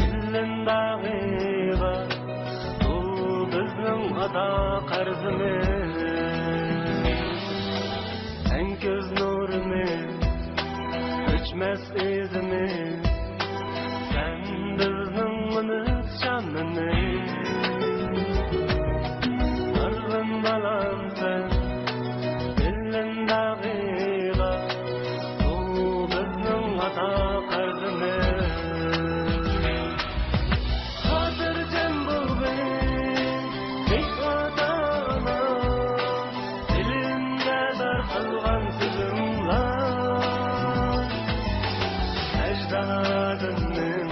ئىلىم باغىغا، بۇ بىزنىڭ ئاتا قەرزىمىز. سەن كۆز نۇرىمىز، ئۆچمەس ئىزىمىز، سەن بىزنىڭ ئۈمىد جانىمىز. بارغىن بالام سەن، ئىلىم باغىغا، بۇ بىزنىڭ ئاتا قەرزىمىز. خاتىرجەم بولغىن، بۈيۈك ئاتا-ئانا، دىلىمدە بار قالغان سۆزۈڭلار. ئەجدادىمنىڭ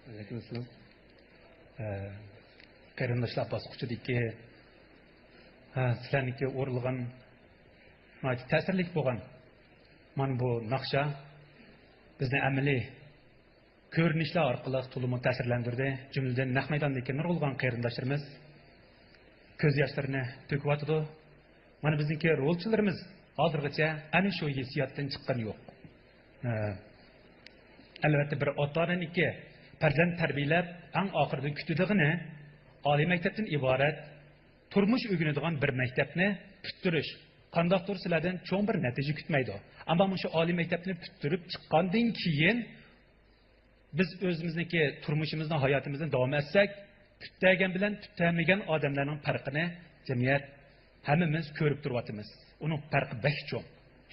ئەلەيكۇم ئەسسالام. ئە، قېرىنداشلار باسقۇچىدىكى، ھە، سىلەرنىڭكى ئورۇنلىغان ناھايىتى تەسىرلىك بولغان، مانا بۇ ناخشا بىزنى ئەمەلىي كۆرۈنۈشلەر ئارقىلىق تولىمۇ تەسىرلەندۈردى. جۈملىدىن نەق مەيداندىكى نۇرغۇنلىغان قېرىنداشلىرىمىز كۆز ياشلىرىنى تۆكۈۋاتىدۇ. مانا بىزنىڭكى رولچىلىرىمىز ھازىرغىچە ئەنە شۇ ھېسسىياتتىن چىققىنى يوق. ئە، ئەلۋەتتە، بىر ئاتا-ئانىنىڭكى پەرزەنت تەربىيەلەپ، ئەڭ ئاخىرىدا كۈتىدىغىنى ئالىي مەكتەپتىن ئىبارەت تۇرمۇش ئۆگىنىدىغان بىر مەكتەپنى پۈتتۈرۈش قانداقتۇر سىلەردىن چوڭ بىر نەتىجە كۈتمەيدۇ. ئەمما مۇشۇ ئالىي مەكتەپنى پۈتتۈرۈپ چىققاندىن كېيىن، بىز ئۆزىمىزنىڭكى تۇرمۇشىمىزنى، ھاياتىمىزنى داۋام ئەتسەك، پۈتتەرگەن بىلەن پۈتتەرمىگەن ئادەملەرنىڭ پەرقىنى جەمئىيەت ھەممىمىز كۆرۈپ تۇرۇۋاتىمىز. ئۇنىڭ پەرقى بەك چوڭ.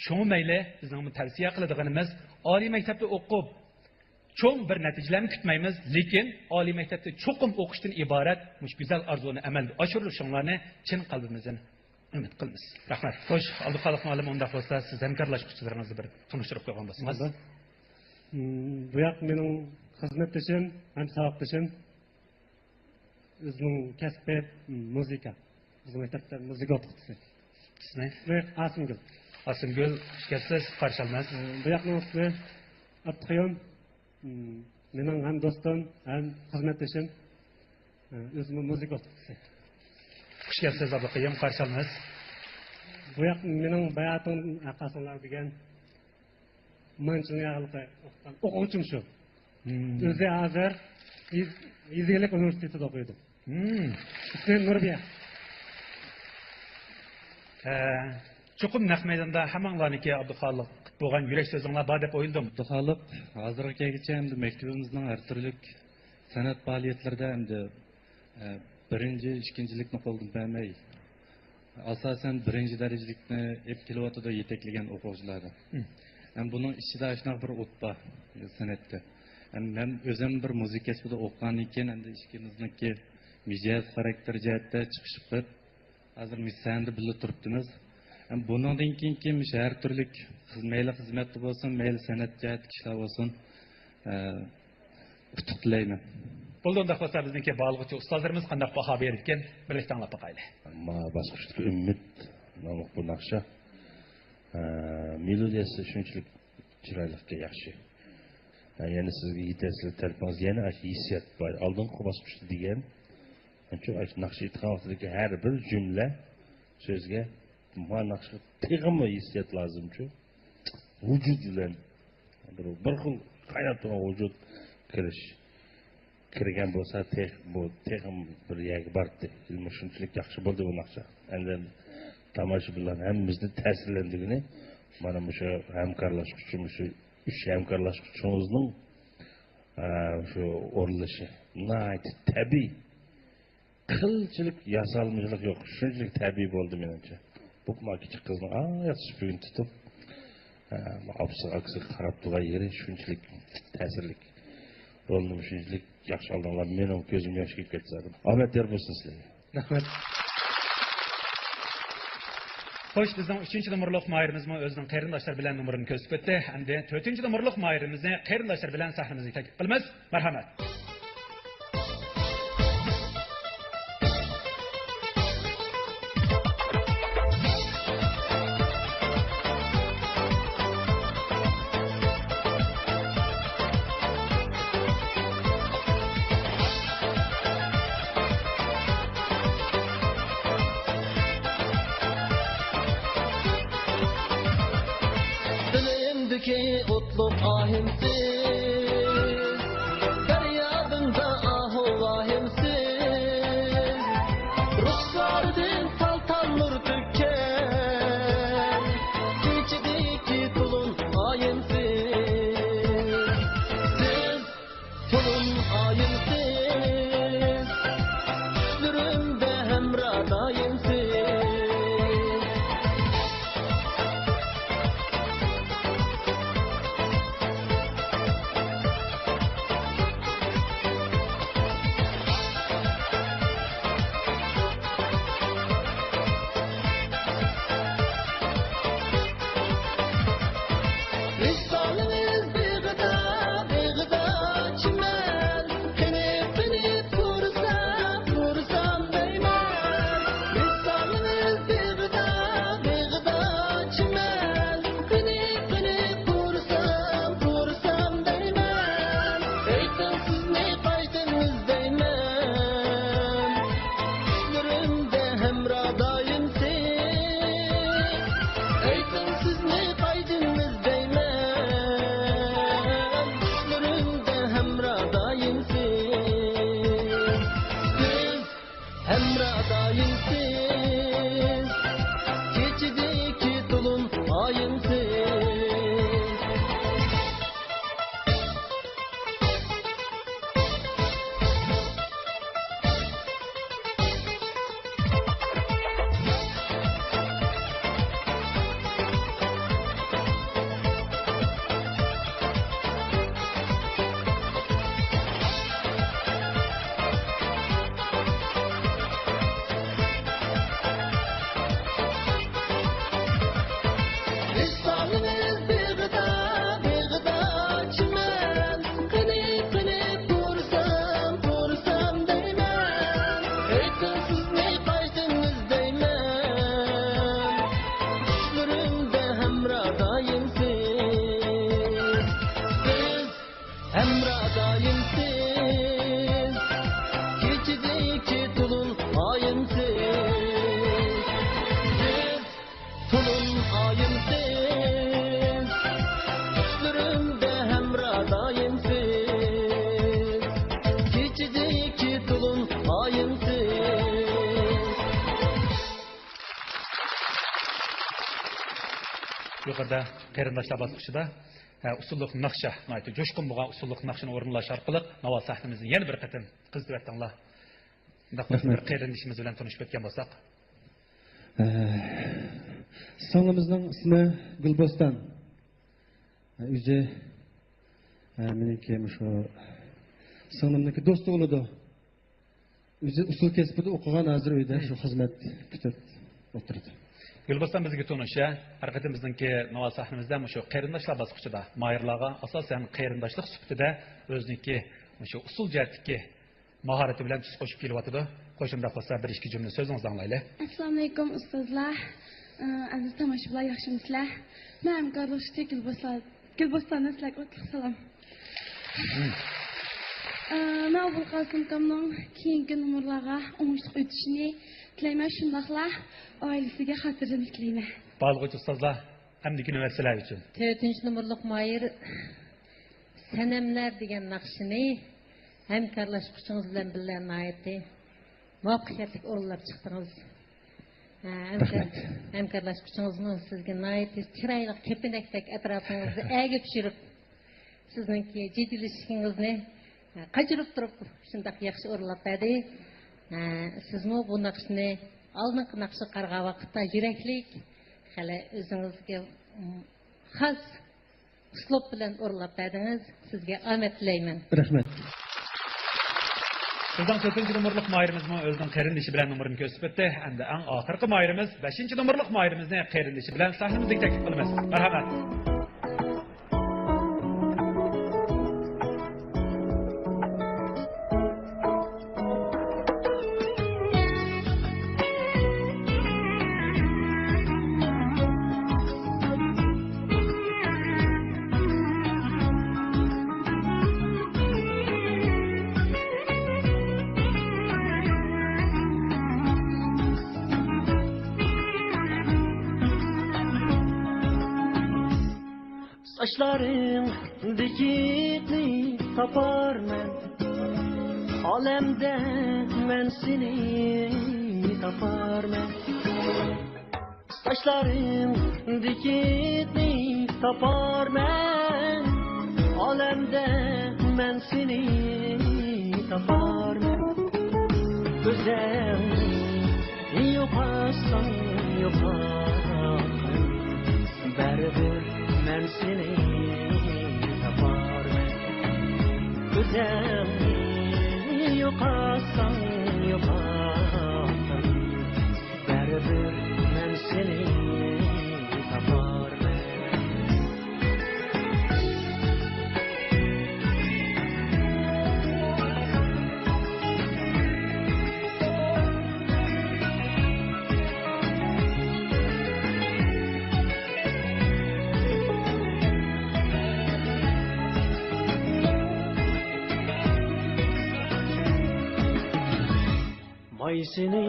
شۇڭا مەيلى، بىزنىڭ تەۋسىيە قىلىدىغىنىمىز، ئالىي مەكتەپتە ئوقۇپ، چوڭ بىر نەتىجىلەرنى كۈتمەيمىز، لېكىن ئالىي مەكتەپتە چوقۇم ئوقۇشتىن ئىبارەت مۇشۇ گۈزەل ئارزۇنى ئەمەلگە ئاشۇرۇشۇڭلارنى چىن قەلبىمىزدىن ئۈمىد قىلىمىز. رەھمەت. خوش، ئابدۇخالىق مۇئەللىم، ئۇنداق بولسا سىز ھەمكارلاشقۇچىلىرىڭىزنى بىر تونۇشتۇرۇپ قويغان بولسىڭىز. بولدى. م، بۇ ياق مېنىڭ خىزمەتدىشىم ھەم ساۋاقدىشىم. ئۆزىنىڭ كەسپى، م، مۇزىكا. بىزنىڭ مەكتەپتە مۇزىكا ئوقۇتقۇچىسى. ئىسمى؟ ئىسمى ئاسىمگۈل. ئاسىمگۈل، خۇش كەپسىز، قارشى ئالىمىز. ئە، بۇ ياقنىڭ ئىسمى ئابدۇقۇيۇم. م، مېنىڭ ھەم دوستۇم، ھەم خىزمەتدىشىم. ئە، ئۆزىمۇ مۇزىكا ئوقۇتقۇچىسى. خۇش كەپسىز، ئابدۇقۇيۇم، قارشى ئالىمىز. بۇ ياق مېنىڭ باياتىن ھەققاسىڭلار دېگەن مانچىنىڭ ياغلىقى ئوقۇغۇچىم شۇ. مم. ئۆزى ھازىر يېز-، يېزا ئىگىلىك ئۇنىۋېرسىتېتىدا ئوقۇيدۇ. مم. ئىسمى نۇربىيە. ئە، چوقۇم نەق مەيداندا ھەممىڭلارنىڭكى ئابدۇخالىق بولغان يۈرەك سۆزۈڭلار بار دەپ ئويلىدىم. ئابدۇخالىق ھازىرغا كەلگۈچە ئەمدى مەكتىپىمىزنىڭ ھەر تۈرلۈك سەنئەت پائالىيەتلىرىدە ئەمدى، ئە، بىرىنچى، ئىككىنچىلىكنى قولدىن بەرمەي، ئاساسەن بىرىنچى دەرىجىلىكنى ئېلىپ كېلىۋاتىدۇ يېتەكلىگەن ئوقۇغۇچىلاردا. مم. ھەم بۇنىڭ ئىچىدە ئاشۇنداق بىر ئوت بار سەنئەتتە. ھەم مەن ئۆزۈم بىر مۇزىكا كەسپىدە ئوقۇغاندىن كېيىن، ئەمدى ئىككىمىزنىڭكى مىجەز، خاراكتېر جەھەتتە چىقىشىپ كېتىپ، ھازىر مىس سەھنىدە بىللە تۇرۇپتىمىز. ھەم بۇنىڭدىن كېيىنكى مۇشۇ ھەر تۈرلۈك خىز-، مەيلى خىزمەتتە بولسۇن، مەيلى سەنئەت جەھەتتىكى ئىشلار بولسۇن، ئە، ئۇتۇق تىلەيمەن. بولدى، ئۇنداق بولسا بىزنىڭكى باھالىغۇچى ئۇستازلىرىمىز قانداق باھا بېرىدىكەن، بىرلىكتە ئاڭلاپ باقايلى. مانا باسقۇچلۇق ئۈمىد ناملىق بۇ ناخشا. ئە، مېلودىيەسى شۇنچىلىك چىرايلىقكەن، ياخشى. ھە، يەنە سىزگە يېتەرسىز تەلىپىڭىز، يەنە ئاشۇ ھېسسىيات بار. ئالدىنقى باسقۇچتا دېگەن، شۇ ئاشۇ ناخشا ئېيتقان ۋاقتىدىكى ھەر بىر جۈملە سۆزگە، ما ناخشىغا تېخىمۇ ھېسسىيات لازىمچۇ. ۋۇجۇد بىلەن بىر، بىر خىل قايناپ تۇرغان ۋۇجۇد كىرىش. كىرگەن بولسا تېخ-، بۇ تېخىمۇ بىر يەرگە باراتتى. مۇشۇنچىلىك ياخشى بولدى بۇ ناخشا. ئەندى تاماشىبىنلار ھەممىمىزنى تەسىرلەندۈرگىنى مانا مۇشۇ ھەمكارلاشقۇچى، مۇشۇ ئۈچ ھەمكارلاشقۇچىڭىزنىڭ، ئە، شۇ ئورۇنلىشى ناھايىتى تەبىئىي. قىلچىلىك ياسالمىلىق يوق، شۇنچىلىك تەبىئىي بولدى مېنىڭچە. بۇ ما كىچىك قىزنىڭ ئاياغ سۈپۈگىنى تۇتۇپ، ئە، ئاپىسىغا، ئاكىسىغا قاراپ تۇرغان يېرى شۇنچىلىك تەسىرلىك. رولنىمۇ شۇنچىلىك ياخشى ئالدىڭلار، مېنىڭ كۆزۈمگە ياش كېلىپ كەتتى زادى. ئامەت يار بولسۇن سىلەرگە. رەھمەت. خوش، بىزنىڭ ئۈچىنچى نومۇرلۇق ماھىرىمىزمۇ ئۆزىنىڭ قېرىنداشلىرى بىلەن نومۇرىنى كۆرسىتىپ ئۆتتى. ئەمدى تۆتىنچى نومۇرلۇق ماھىرىمىزنى قېرىنداشلىرى بىلەن سەھنىمىزگە تەكلىپ قىلىمىز. مەرھەمەت. دىلىمدىكى ئوتلۇق ئاھىمسىز، پەريادىمدا ئاھۇ ۋاھىمسىز، رۇخساردىن تال-تال نۇر تۆككەن، كېچىدىكى تولۇن ئايىمسىز. سىز تولۇن ئايىمسىز، چۈشلىرىمدە ھەمراھ دائىمسىز. ۋىسالىڭىز بېغىدا، بېغىدا چىمەن، قېرىنداشلار باسقۇچىدا، ھە، ئۇسسۇللۇق ناخشا، ناھايىتى جۇشقۇن بولغان ئۇسسۇللۇق ناخشىنى ئورۇنداش ئارقىلىق ناۋا سەھنىمىزنى يەنە بىر قېتىم قىزىتىۋەتتىڭلار. مۇنداق بولسا بىر رەھمەت. قېرىندىشىمىز بىلەن تونۇشۇپ ئۆتكەن بولساق. ئە، سىڭلىمىزنىڭ ئىسمى گۈلبوستان. ئۆزى، ئە، مېنىڭكى مۇشۇ سىڭلىمنىڭكى دوستى بولىدۇ. ئۆزى ئۇسسۇل كەسپىدە ئوقۇغان، ھازىر ئۆيدە شۇ خىزمەت كۈتۈپ ئولتۇرىدۇ. گۈلبوستان بىزگە تونۇش، ھە؟ ھەر قېتىم بىزنىڭكى ناۋا سەھنىمىزدە مۇشۇ قېرىنداشلار باسقۇچىدا ماھىرلارغا ئاساسەن قېرىنداشلىق سۈپىتىدە ئۆزىنىڭكى مۇشۇ ئۇسسۇل جەھەتتىكى ماھارىتى بىلەن تۈس قوشۇپ كېلىۋاتىدۇ. قوشۇمدا قىلسا بىر ئىككى جۈملە سۆزىڭىزنى ئاڭلايلى. ئەسسالامۇئەلەيكۇم ئۇستازلار. ئە، ئەزىز تاماشىبىنلار، ياخشىمۇسىلەر؟ مەن ھەمكارلىق ئىشچى گۈلبوستان، گۈلبوستاندىن سىلەرگە ئوتلۇق سالام. ئە، مەن ئوبۇلقاسىم ئاكامنىڭ كېيىنكى نومۇرلارغا ئوڭۇشلۇق ئۆتۈشىنى تىلەيمەن، شۇنداقلا ئائىلىسىگە خاتىرجەملىك تىلەيمەن. باھالىغۇچى ئۇستازلار، ئەمدىكى نۆۋەت سىلەر ئۈچۈن. تۆتىنچى نومۇرلۇق ماھىر سەنەملەر دېگەن ناخشىنى ھەمكارلاشقۇچىڭىز بىلەن بىللە ناھايىتى مۇۋەپپەقىيەتلىك ئورۇنلاپ چىقتىڭىز. ھە، ھەمكار-، رەھمەت. ھەمكارلاشقۇچىڭىزمۇ سىزگە ناھايىتى چىرايلىق كېپىنەكتەك ئەتراپىڭىزنى ئەگە چۈشۈرۈپ، سىزنىڭكى جىددىيلىشىشىڭىزنى، ھە، قاچۇرۇپ تۇرۇپ شۇنداق ياخشى ئورۇنلاپ بەردى. ھە، سىزمۇ بۇ ناخشىنى ئالدىنقى ناخشىغا قارىغان ۋاقىتتا يۈرەكلىك، خېلى ئۆزىڭىزگە، م، خاس ئۇسلۇب بىلەن ئورۇنلاپ بەردىڭىز. سىزگە ئامەت تىلەيمەن. رەھمەت. بىزنىڭ تۆتىنچى نومۇرلۇق ماھىرىمىزمۇ ئۆزىنىڭ قېرىندىشى بىلەن نومۇرىنى كۆرسىتىپ ئۆتتى. ئەمدى ئەڭ ئاخىرقى ماھىرىمىز، بەشىنچى نومۇرلۇق ماھىرىمىزنى قېرىندىشى بىلەن سەھنىمىزدىكى تەكلىپ قىلىمىز. مەرھەمەت. ساچلىرىڭدىكىنى تاپارمەن، ئالەمدە مەن سېنى تاپارمەن. ساچلىرىڭدىكىنى تاپارمەن، ئالەمدە مەن سېنى تاپارمەن. ئۆزۈڭنى يوقاتساڭ يوقاتقىن، بەرىبىر مەن سېنى تاپارمەن. ئۆزۈڭنى يوقاتساڭ يوقاتقىن، بەرىبىر مەن سېنى تاپارمەن. مايسىنى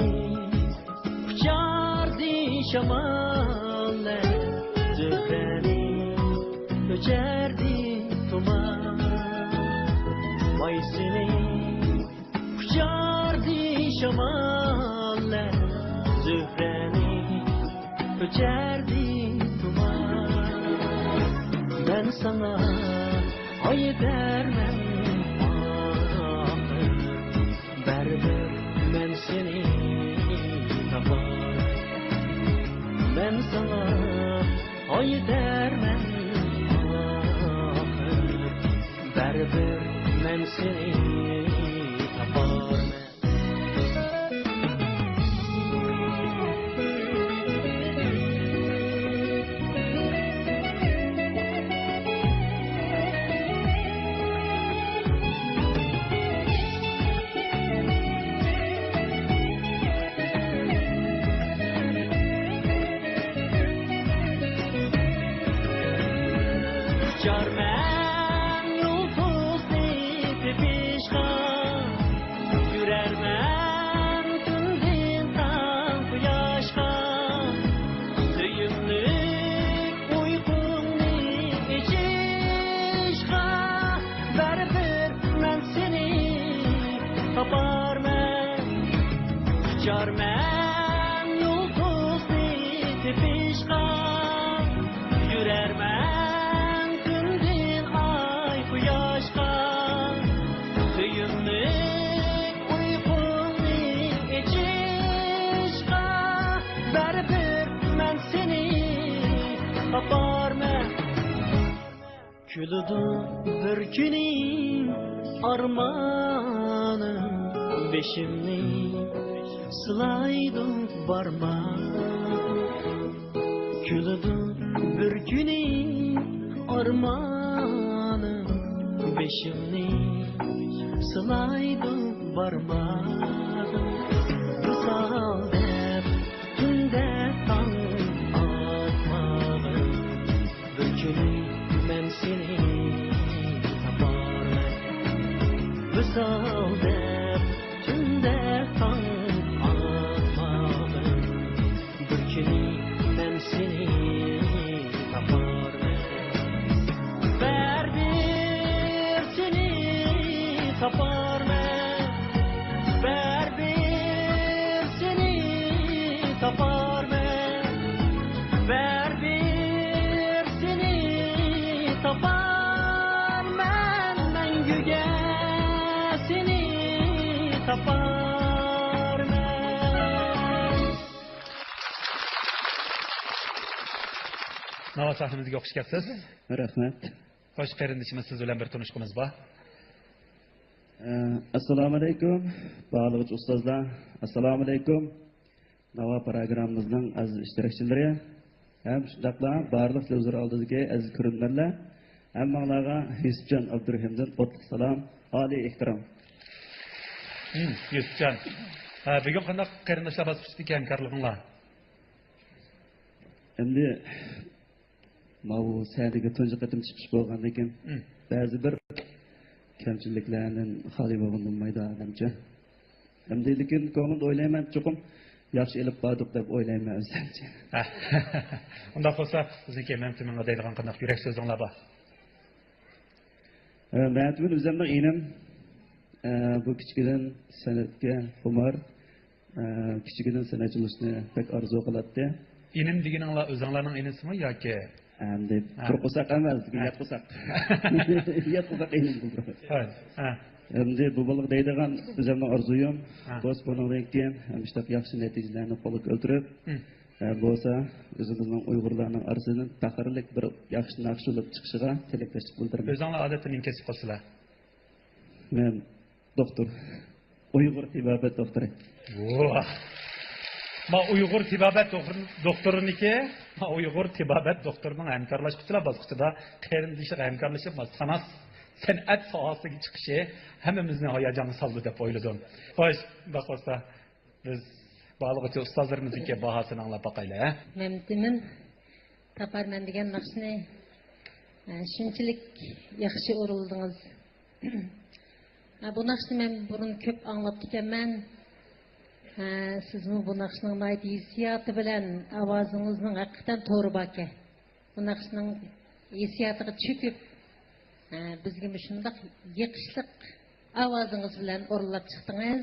قۇچاردى شاماللار، زۆھرەنى ئۆچەردى تۇمان. مايسىنى قۇچاردى شاماللار، زۆھرەنى ئۆچەردى تۇمان. مەن ساڭا ئايىتەرمەن ئاخىر، بەرىبىر مەن سېنى تاپارمەن. مەن ساڭا ئايىتەرمەن ئاخىر، بەرىبىر مەن سېنى تاپارمەن. ئۇچارمەن يۇلتۇزنى تېپىشقا، يۈرەرمەن تۈندىن تاڭ قۇياشقا، سۆيۈملۈك ئۇيقۇڭنى ئېچىشقا، بەرىبىر مەن سېنى تاپارمەن. ئۇچارمەن يۇلتۇزنى تېپىشقا، يۈرەرمەن كۈنى ئارمانىم بېشىمنى سىلايدۇ بارماق. كۈلىدۇ بىر كۈنى ئارمانىم بېشىمنى سىلايدۇ بارماق. ۋىسال دەپ تۈندە تاڭ ئاتماغىن، بىر كۈنى مەن سېنى تاپارمەن. ۋىسال دەپ تۈندە تاڭ ئاتماغىن، بىر كۈنى مەن سېنى تاپارمەن. بەرىبىر سېنى تاپارمەن. بەرىبىر سېنى تاپارمەن. بەرىبىر سېنى تاپارمەن. مەڭگۈگە سېنى تاپارمەن. ناۋا سەھنىمىزگە خۇش كەپسىز. رەھمەت. خوش، قېرىندىشىمىز سىز بىلەن بىر تونۇشقىمىز بار. ئە، ئەسسالامۇئەلەيكۇم، باھالىغۇچى ئۇستازلار. ئەسسالامۇئەلەيكۇم، ناۋا پىروگراممىمىزنىڭ ئەزىز ئىشتىراكچىلىرى ھەم شۇنداقلا بارلىق تېلېۋىزور ئالدىدىكى ئەزىز كۆرۈرمەنلەر. ھەممىڭلارغا يۈسۈپجان ئابدۇرېھىمدىن ئوتلۇق سالام، ئالىي ئېھتىرام. ھىم، يۈسۈپجان. ھە، بۈگۈن قانداق قېرىنداشلار باسقۇچىدىكى ھەمكارلىقىڭلار؟ ئەمدى ماۋۇ سەھنىگە تۇنجى قېتىم چىقىش بولغاندىكىن، مم. بەزى بىر كەمچىلىكلەردىن خالىي بولغىلى بولمايدۇ، مېنىڭچە. ئەمدى لېكىن كۆڭلۈمدە ئويلايمەن، چوقۇم ياخشى ئېلىپ باردۇق دەپ ئويلايمەن ئۆزۈمچە. ھە. ئۇنداق بولسا، بىزنىڭكى مەمتىمىنغا دەيدىغان قانداق يۈرەك سۆزۈڭلار بار؟ ئە، مەمتىمىن ئۆزۈمنىڭ ئىنىم. ئە، بۇ كىچىكىدىن سەنئەتكە خۇمار. ئە، كىچىكىدىن سەنئەتچى بولۇشنى بەك ئارزۇ قىلاتتى. ئىنىم دېگىنىڭلار ئۆزۈڭلارنىڭ ئىنىسىمۇ ياكى؟ ئەمدى ھە. قۇرۇق قورساق ئەمەس، ھە. يات قورساق. يات قورساق ئىنىم بۇ. ھە، ھە. ئەمدى بۇ بالىغا دەيدىغان ئۆزۈمنىڭ ئارزۇيۇم، ھە. بولسا بۇنىڭدىن كېيىن مۇشۇنداق ياخشى نەتىجىلەرنى قولغا كەلتۈرۈپ، ھە. ھە، بولسا ئۆزىمىزنىڭ ئۇيغۇرلارنىڭ ئارىسىدىن پەخىرلىك بىر ياخشى ناخشا بولۇپ چىقىشىغا تىلەكداشلىق بىلدۈرىمەن. ئۆزۈڭلار ئادەتتە نېمە كەسىپ قىلىسىلەر؟ مەن دوختۇر. ئۇيغۇر تېبابەت دوختۇرى. ۋاھ! ما ئۇيغۇر تېبابەت دوختۇر-، دوختۇرىنىكى، ما ئۇيغۇر تېبابەت دوختۇرىنىڭ ھەمكارلاشقۇچىلار باسقۇچىدا قېرىندىشىغا ھەمكارلىشىپ، ماستخانا سەنئەت ساھەسىگە چىقىشى ھەممىمىزنى ھاياجانغا سالدى دەپ ئويلىدىم. خوش، ئۇنداق بولسا، بىز باھالىغۇچى ئۇستازلىرىمىزنىڭكى باھاسىنى ئاڭلاپ باقايلى، ھە؟ مەمتىمىن. تاپارمەن دېگەن ناخشىنى، ئە، شۇنچىلىك ياخشى ئورۇنلىدىڭىز. ئە، بۇ ناخشىنى مەن بۇرۇن كۆپ ئاڭلاپتىكەنمەن. ئە، سىزمۇ بۇ ناخشىنىڭ ناھايىتى ھېسسىياتى بىلەن، ئاۋازىڭىزنىڭ ھەقىقەتەن تورى باركەن. بۇ ناخشىنىڭ ھېسسىياتىغا چۆكۈپ، ئە، بىزگە مۇشۇنداق يېقىشلىق ئاۋازىڭىز بىلەن ئورۇنلاپ چىقتىڭىز.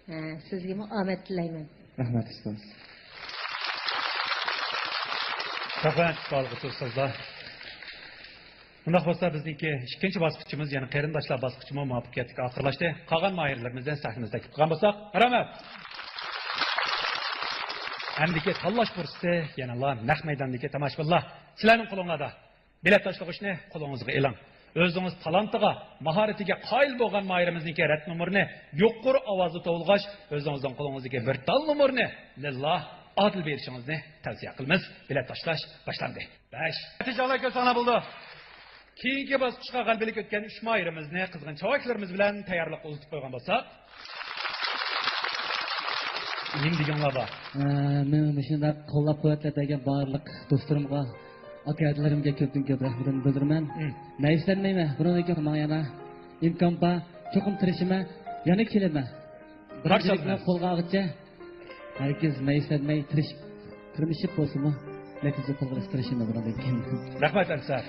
ھە، سىزگىمۇ ئامەت تىلەيمەن. رەھمەت، ئۇستاز. رەھمەت، باھالىغۇچى ئۇستازلار. ئۇنداق بولسا، بىزنىڭكى ئىككىنچى باسقۇچىمىز، يەنى قېرىنداشلار باسقۇچىمۇ مۇۋەپپەقىيەتلىك ئاخىرلاشتى. قالغان ماھىرلىرىمىزنى سەھنىمىزگە تەكلىپ قىلغان بولساق، رەھمەت. ئەمدىكى تاللاش پۇرسىتى يەنىلا نەق مەيداندىكى تاماشىبىنلار. سىلەرنىڭ قولۇڭلاردا. بېلەت تاشلىغۇچنى قولىڭىزغا ئېلىڭ. ئۆزىڭىز تالانتىغا، ماھارىتىگە قايىل بولغان ماھىرىمىزنىڭكى رەت نومۇرىنى يۇقىرى ئاۋازدا توۋلىغاچ، ئۆزىڭىزنىڭ قولىڭىزدىكى بىر تال نومۇرنى لىللا ئادىل بېرىشىڭىزنى تەۋسىيە قىلىمىز. بېلەت تاشلاش باشلاندى. بەش. نەتىجىلەر كۆرسەڭلار بولىدۇ. كېيىنكى باسقۇچقا غەلىبىلىك ئۆتكەن ئۈچ ماھىرىمىزنى قىزغىن چاۋاكلىرىمىز بىلەن تەييارلىققا ئۇزىتىپ قويغان بولساق. نېمە دېگەڭلار بار؟ ئە، مېنى مۇشۇنداق قوللاپ-قۇۋۋەتلەپ بەرگەن بارلىق دوستلىرىمغا، ئاكا-ھەدىلىرىمگە كۆپتىن كۆپ رەھمىتىمنى بىلدۈرىمەن. مم. مەيۈسلەنمەيمەن. بۇنىڭدىن كېيىن ماڭا يەنە ئىمكان بار. چوقۇم تىرىشىمەن. يەنە كېلىمەن. بىرىنچىلىكنى قولغا ئالغۇچە ھەرگىز مەيۈسلەنمەي تىرىشىپ، تىرمىشىپ بولسىمۇ نەتىجە قولغا ئېلىشقا تىرىشىمەن بۇنىڭدىن كېيىن. رەھمەت، ئەنسەر.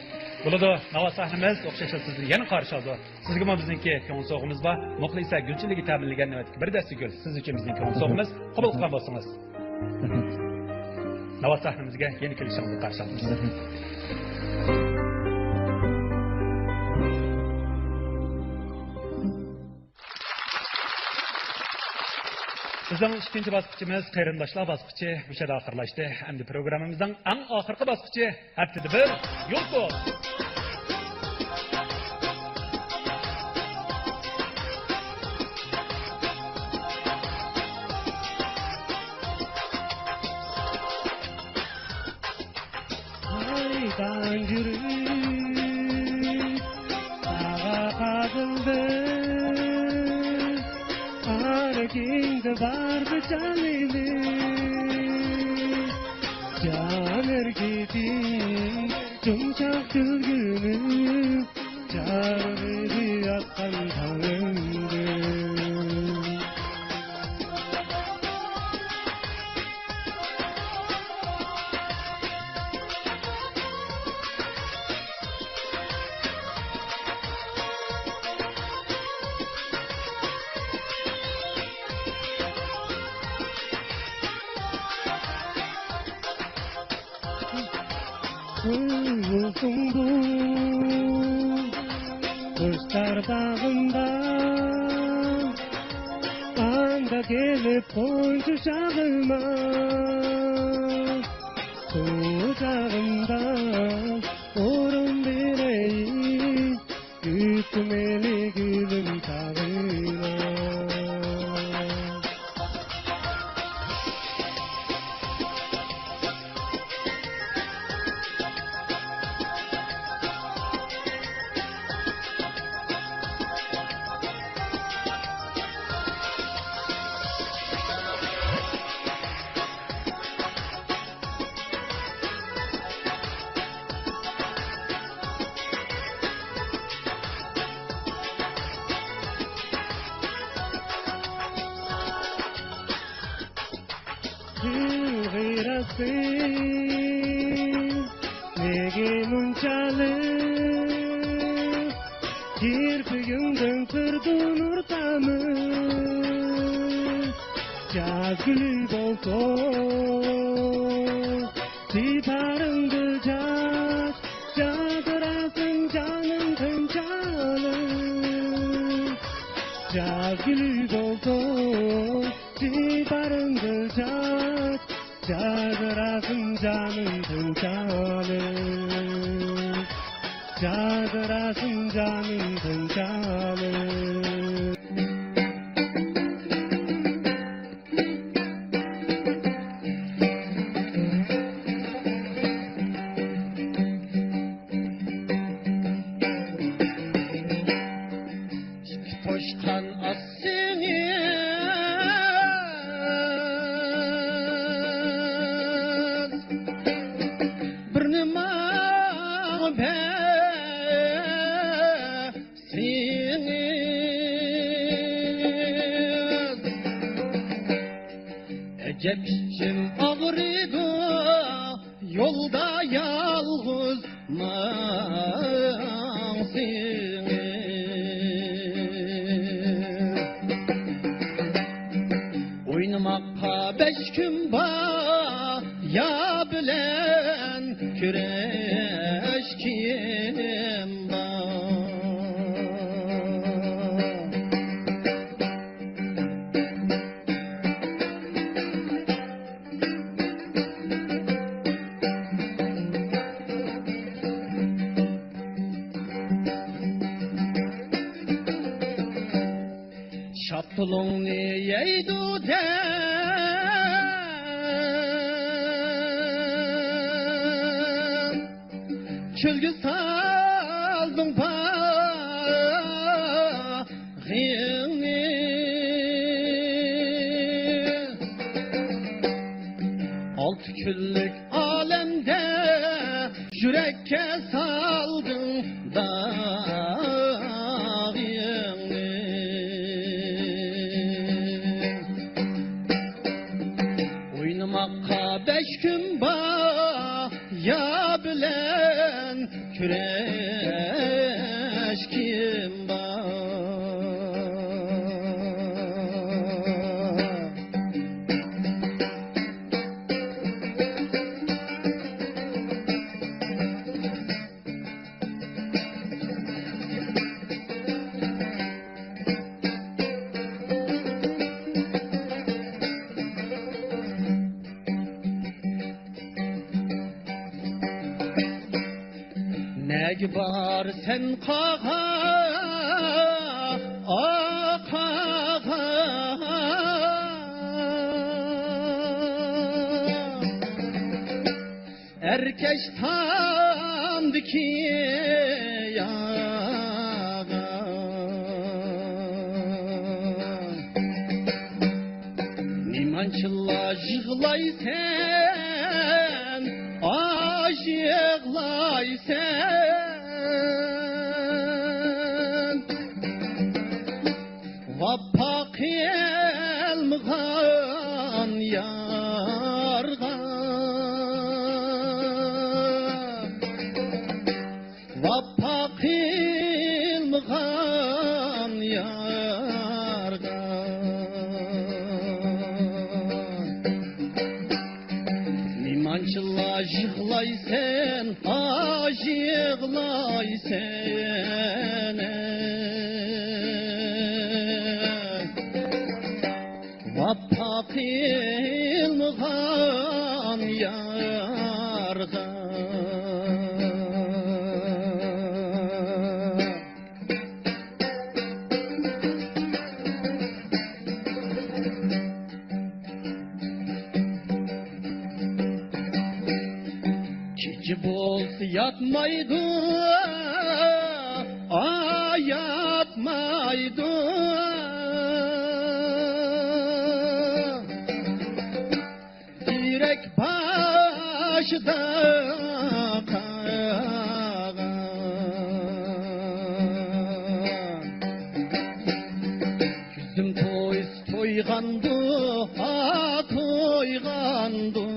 بولىدۇ، ناۋا سەھنىمىز ئوخشاشلا سىزنى يەنە قارشى ئالىدۇ. سىزگىمۇ بىزنىڭكى كۆڭۈل سوۋغىمىز بار. مۇخلىسە گۈلچىلىكى تەمىنلىگەن نۆۋەتتىكى بىر دەستە گۈل. سىز ئۈچۈن بىزنىڭ كۆڭۈل سوۋغىمىز. قوبۇل قىلغان بولسىڭىز. ناۋا سەھنىمىزگە يەنە كېلىشىڭىزنى قارشى ئالىمىز. بىزنىڭ ئىككىنچى باسقۇچىمىز، قېرىنداشلار باسقۇچى مۇشۇ يەردە ئاخىرلاشتى. ئەمدى پروگراممىمىزنىڭ ئەڭ ئاخىرقى باسقۇچى، ھەپتىدە بىر يۇلتۇز. تانجىرى ساغا قادىلدى، ئارىكىڭدە باردا جانىنى، جان ئەركىتى، يۇمشاق كۈلگىنى، چارغىدى ئاتقان تاڭىمدىن. قۇيرۇقۇڭدۇ قۇشلار باغىمدا، ئاندا كېلىپ قونچا چاغىما، قۇچاغىمدا ئورۇن بېرەي. كۈتمىلى گۈلۈم ساغىنا. غىيرەتسىز نېگە مۇنچالىق، كىرپىكىڭدىن سىردۇ نۇر تامىر. جاز گۈلى بولسۇن دىدارىڭ گۈلچاچ، جاغدىراسىن جانىڭ تىنچالىق. جاز گۈلى بولسۇن دىدارىڭ گۈلچاچ، جاغدىراسىن جانىڭ تىنچالىق. جاغدىراسىن جانىڭ تىنچالىق. ئىككى توشقان ئاسسىڭىز، بىرنى ماڭا بەرسىڭىز. ئەجەب ئىچىم ئاغرىدۇ، يولدا يالغۇز ماڭسىڭىز. ئوينىماققا بەش كۈن بار، يا بىلەن كۈرەشكىم بار. شاپتۇلۇڭنى يەيدۇ دەپ، چۆلگە سالدىڭ باغرىڭنى. ئالتە كۈنلۈك ئالەمدە يۈرەككە سالدىڭ داغىڭنى. ئوينىماققا بەش كۈن بار، يا بىلەن كۈرەشكىم بار. نەگە بارىسەن قاغا، ئا قاغا؟ ئەركەش تا ياغا. نېمانچىلا يىغلايسەن، ئاش يىغلايسەن. ۋاپا قىلمىغان يارغا، ۋاپا قىلمىغان يارغا. نېمانچىلا يىغلايسەن، ئاش يىغلايسەن. ۋاپا قىلمىغان يارغا. كېچە بولسا ياتمايدۇ، ئاي ياتمايدۇ. تېرەك باشىدا قالغان. كۆزۈم تويسا تويغاندۇ، ھا، تويغاندۇ،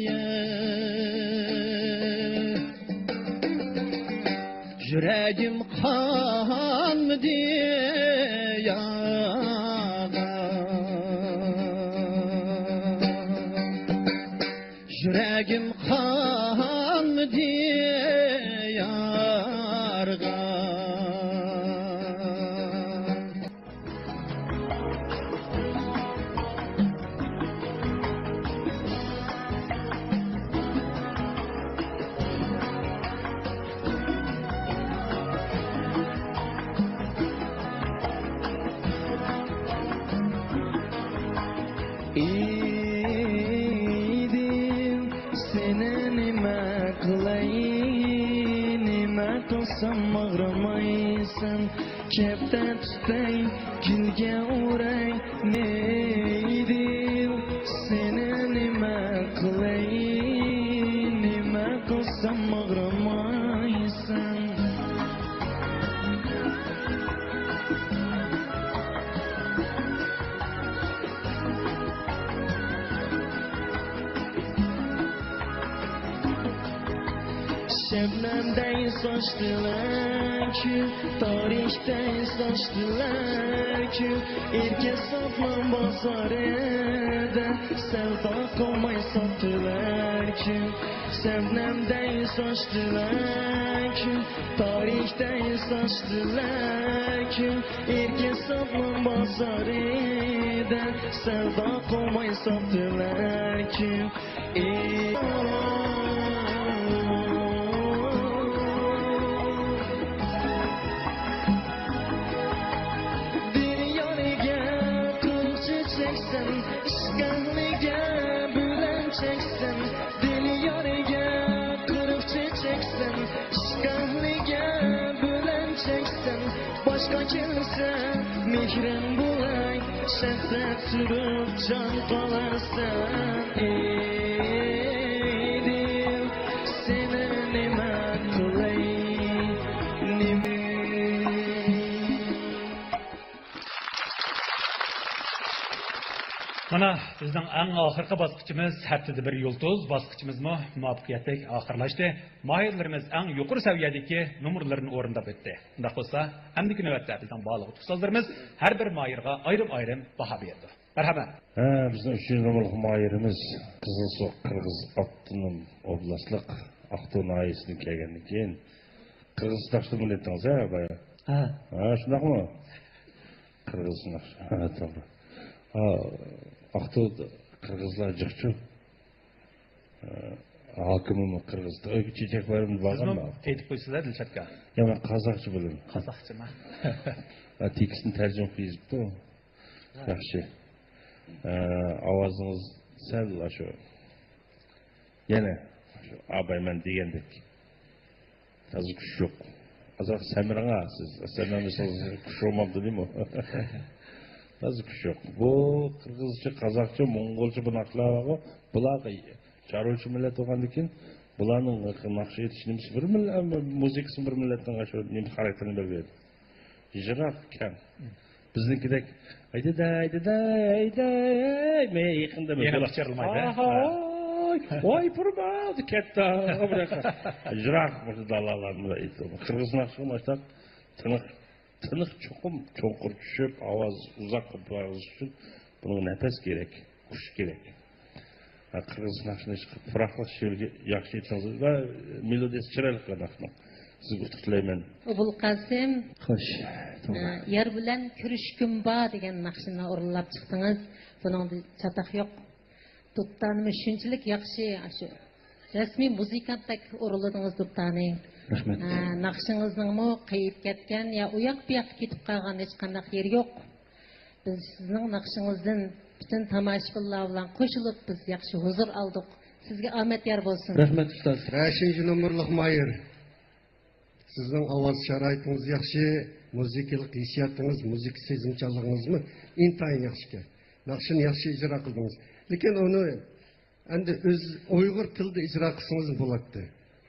يە. يۈرەكىم قانمىدى ياغا. يۈرەكىم قانمىدى يارغا. ئىدىل، سېنى نېمە قىلاي، نېمە قىلسام ئاغرىمايسەن؟ كەپتەر تۇتاي، گۈلگە ئوراي، مەيدىل، سېنى نېمە قىلاي، نېمە قىلسام ئاغرىمايسەن؟ شەبنەمدەي ساچلىرىڭ كۈل، تارىختەي ساچلىرىڭ كۈل، ئېركە ساپنىڭ بازارىدا سەۋدا قىلماي ساپتىلەر كۈل. شەبنەمدەي ساچلىرىڭ كۈل، تارىختەي ساچلىرىڭ كۈل، ئېركە ساپنىڭ بازارىدا سەۋدا قىلماي ساپتىلەر كۈل. دىليارىگە قىلچە چەكسەم، ئىشقەھلىگە بۆلەن چەكسەم، دىليارىگە قىرىقچە چەكسەم، ئىشقەھلىگە بۆلەن چەكسەم، باشقا كەلسە مېھرىم بولاي، شەھۋەت سۈرۈپ جان قالارسەن. ئىدىل، سېنى نېمە قىلاي، نېمە؟ مانا، بىزنىڭ ئەڭ ئاخىرقى باسقۇچىمىز، ھەپتىدە بىر يۇلتۇز باسقۇچىمىزمۇ مۇۋەپپەقىيەتلىك ئاخىرلاشتى. ماھىرلىرىمىز ئەڭ يۇقىرى سەۋىيەدىكى نومۇرلىرىنى ئورۇنداپ ئۆتتى. ئۇنداق بولسا، ئەمدىكى نۆۋەتتە بىزنىڭ بارلىق ئۇستازلىرىمىز ھەر بىر ماھىرغا ئايرىم-ئايرىم باھا بېرىدۇ. مەرھەمەت. ھە، بىزنىڭ ئۈچىنچى نومۇرلۇق ماھىرىمىز قىزىلسۇ قىرغىز ئاپتونوم ئوبلاستلىق ئاقتۇ ناھىيەسىدىن كەلگەندىن كېيىن، قىرغىز تاغىسىنى ئېيتتىڭىز ھە بايا؟ ھە. ھە، شۇنداقمۇ؟ قىرغىز ناخشا. ھە، توغرا. ھە، ئاقتۇ قىرغىزلار جىقچۇ. ھە، ھاكىمىمۇ قىرغىز. ئۆيگە چېچەك بايرىمىدا بارغانما؟ سىزمۇ ئېيتىپ قويسىز-ھە، دىلشاتكا. يا، مەن قازاقچە بىلىمەن. قازاقچىما؟ ھە، تېكىستنى تەرجىمە قىلىپ يېزىپتۇ. ھە. ياخشى. ھە، ئاۋازىڭىز سەل ئاشۇ. يەنە شۇ ئابايمەن دېگەندەك. تازا كۈچ يوق. ئازراق سەمرىڭا سىز. سەمرىمىسىڭىز كۈچ بولمامدۇ دېمۇ. تازا كۈچ يوق. بۇ قىرغىزچە، قازاقچە، موڭغۇلچە بۇ ناخشىلار بارغۇ. بۇلارغا چارۋىچى مىللەت بولغاندىن كېيىن بۇلارنىڭ ناخشا ئېيتىش نېمىسى بىر مىللەت، مۇزىكىسى بىر مىللەتنىڭ شۇ نېمە خاراكتېرىنى بەلگىلەيدۇ. يىراق كەڭ. بىزنىڭكىدەك، «ھەيدىدە، ھەيدىدە، ھەيدە، ھەي، مەن يېقىندا» يەنە پىچىرلىمايدۇ. «ئاھاي، ۋاي، پۇرماز، كەتتى، بۇ ياققا.» يىراق مۇشۇ دالالارنى ئېيتىدۇ. قىرغىز ناخشىغا ماشتاق تىنىق، تىنىق چوقۇم چوڭقۇر چۈشۈپ، ئاۋاز ئۇزاققا بارغۇزۇش ئۈچۈن بۇنىڭغا نەپەس كېرەك، كۈچ كېرەك. ھە، قىرغىز ناخشىنى چىقىپ، پۇراقلىق شېئىرگە ياخشى ئېيتسىڭىز ۋە مېلودىيەسى چىرايلىق ناخشىنىڭ. سىزگە ئۇتۇق تىلەيمەن. ئوبۇلقاسىم. خوش، توغرا. ئە، يار بىلەن كۆرۈشكۈم بار دېگەن ناخشىنى ئورۇنلاپ چىقتىڭىز. بۇنىڭدا چاتاق يوق. دۇپتانىمۇ شۇنچىلىك ياخشى، ئاشۇ رەسمىي مۇزىكانتتەك ئورۇنلىدىڭىز دۇپتانى. رەھمەت. ئە، ناخشىڭىزنىڭمۇ قېيىپ كەتكەن يا ئۇ ياق بۇ ياققا كېتىپ قالغان ھېچقانداق يېرى يوق. بىز سىزنىڭ ناخشىڭىزدىن پۈتۈن تاماشىبىنلار بىلەن قوشۇلۇپ بىز ياخشى ھۇزۇر ئالدۇق. سىزگە ئامەت يار بولسۇن. رەھمەت، ئۇستاز. بەشىنچى نومۇرلۇق ماھىر. سىزنىڭ ئاۋاز شارائىتىڭىز ياخشى، مۇزىكىلىق ھېسسىياتىڭىز، مۇزىكا سېزىمچانلىقىڭىزمۇ ئىنتايىن ياخشىكەن. ناخشىنى ياخشى ئىجرا قىلدىڭىز. لېكىن ئۇنى ئەمدى ئۆز ئۇيغۇر تىلىدا ئىجرا قىلسىڭىز بولاتتى.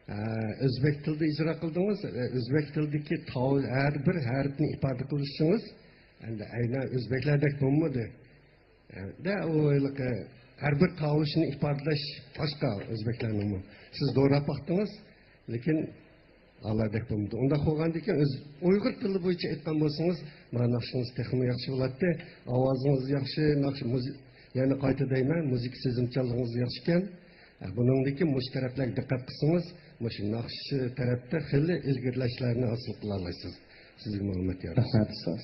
ھە، ئۆزبەك تىلىدا ئىجرا قىلدىڭىز. ئۆزبەك تىلىدىكى تاۋۇ-، ھەر بىر ھەرپنى ئىپادە قىلىشىڭىز ئەمدى ئەينەن ئۆزبەكلەردەك بولمىدى. دە، ئۇ ھېلىقى ھەر بىر تاۋۇشنى ئىپادىلەش باشقا ئۆزبەكلەرنىڭمۇ. سىز دوراپ باقتىڭىز، لېكىن ئالادەك بولمىدى. ئۇنداق بولغاندىكىن، ئۆز ئۇيغۇر تىلى بويىچە ئېيتقان بولسىڭىز، مانا ناخشىڭىز تېخىمۇ ياخشى بولاتتى. ئاۋازىڭىز ياخشى، ناخشا، مۇزى-، يەنە قايتا دەيمەن، مۇزىكا سېزىمچانلىقىڭىز ياخشىكەن. بۇنىڭدىن كېيىن مۇشۇ تەرەپلەرگە دىققەت قىلسىڭىز، مۇشۇ ناخشا تەرەپتە خېلى ئىلگىرىلەشلەرنى ھاسىل قىلالايسىز. سىزگە مەلۇمات يارىتىڭ. رەھمەت، ئۇستاز.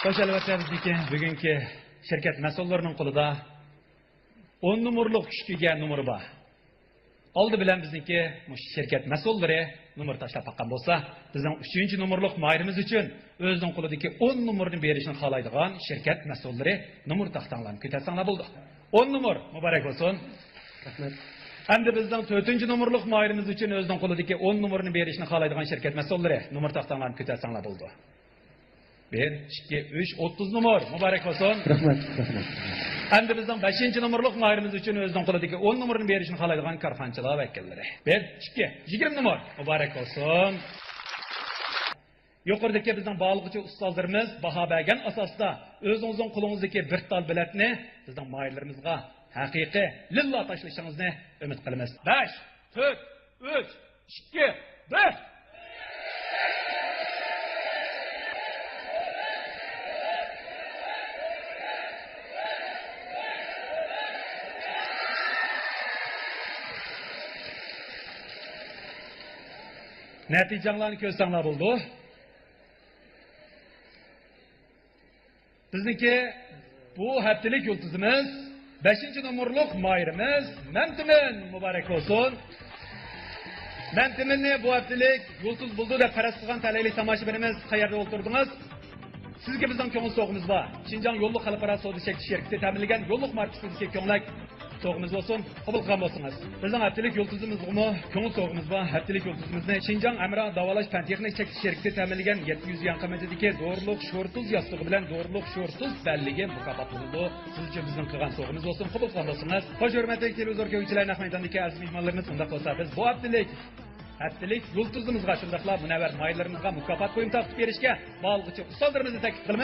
خوش، ئەلۋەتتە، بىزنىڭكى بۈگۈنكى شىركەت مەسئۇللىرىنىڭ قولىدا ئون نومۇرلۇق ئۈچكە ئىگە نومۇر بار. ئالدى بىلەن بىزنىڭكى مۇشۇ شىركەت مەسئۇللىرى نومۇر تاشلاپ باققان بولسا، بىزنىڭ ئۈچىنچى نومۇرلۇق ماھىرىمىز ئۈچۈن ئۆزىنىڭ قولىدىكى ئون نومۇرنى بېرىشنى خالايدىغان شىركەت مەسئۇللىرى نومۇر تاختاڭلارنى كۆتەرسەڭلار بولىدۇ. ئون نومۇر مۇبارەك بولسۇن. رەھمەت. ئەمدى بىزنىڭ تۆتىنچى نومۇرلۇق ماھىرىمىز ئۈچۈن ئۆزىنىڭ قولىدىكى ئون نومۇرنى بېرىشنى خالايدىغان شىركەت مەسئۇللىرى نومۇر تاختاڭلارنى كۆتەرسەڭلار بولىدۇ. بىر، ئىككى، ئۈچ، ئوتتۇز نومۇر. مۇبارەك بولسۇن. رەھمەت، رەھمەت. ئەمدى بىزنىڭ بەشىنچى نومۇرلۇق ماھىرىمىز ئۈچۈن ئۆزىنىڭ قولىدىكى ئون نومۇرنى بېرىشنى خالايدىغان كارخانىچىلار ۋەكىللىرى. بىر، ئىككى، يىگىرمە نومۇر. مۇبارەك بولسۇن. يۇقىرىدىكى بىزنىڭ بارلىققىچە ئۇستازلىرىمىز باھا بەرگەن ئاساستا ئۆزىڭىزنىڭ قولىڭىزدىكى بىر تال بېلەتنى بىزنىڭ ماھىرلىرىمىزغا ھەقىقىي لىللا تاشلىشىڭىزنى ئۈمىد قىلىمىز. بەش، تۆت، ئۈچ، ئىككى، بىر. نەتىجەڭلارنى كۆرسەڭلار بولىدۇ. بىزنىڭكى بۇ ھەپتىلىك يۇلتۇزىمىز، بەشىنچى نومۇرلۇق ماھىرىمىز مەمتىمىن. مۇبارەك بولسۇن. مەمتىمىننى بۇ ھەپتىلىك يۇلتۇز بولدى دەپ پەرەز قىلغان تەلەيلىك تاماشىبىنىمىز، قەيەردە ئولتۇردىڭىز؟ سىزگە بىزنىڭ كۆڭۈل سوۋغىمىز بار. شىنجاڭ يوللۇق خەلقئارا سودا چەكلىك شىركىتى تەمىنلىگەن يوللۇق ماركىسىدىكى كۆڭلەك سوۋغىمىز بولسۇن، قوبۇل قىلغان بولسىڭىز. بىزنىڭ ھەپتىلىك يۇلتۇزىمىزغىمۇ كۆڭۈل سوۋغىمىز بار. ھەپتىلىك يۇلتۇزىمىزنى شىنجاڭ ئەمرا داۋالاش پەن تېخنىك چەكلىك شىركىتى تەمىنلىگەن يەتتە يۈز يۈەن قىممىتىدىكى دورىلىق شورتۇز ياستۇقى بىلەن دورىلىق شورتۇز بەللىكى مۇكاپاتلىنىدۇ. سىز ئۈچۈن بىزنىڭ قىلغان سوۋغىمىز بولسۇن، قوبۇل قىلغان بولسىڭىز. خوش، ھۆرمەتلىك تېلېۋىزور كۆرگۈچىلەر، نەق مەيداندىكى ئەزىز مېھمانلىرىمىز، ئۇنداق بولسا بىز بۇ ھەپتىلىك ھەپتىلىك يۇلتۇزىمىزغا، شۇنداقلا مۇنەۋۋەر ماھىرلىرىمىزغا مۇكاپات بۇيۇم تارقىتىپ بېرىشكە بارلىقىچە ئۇستازلىرىمىزنى تەكلىپ قىلىمىز.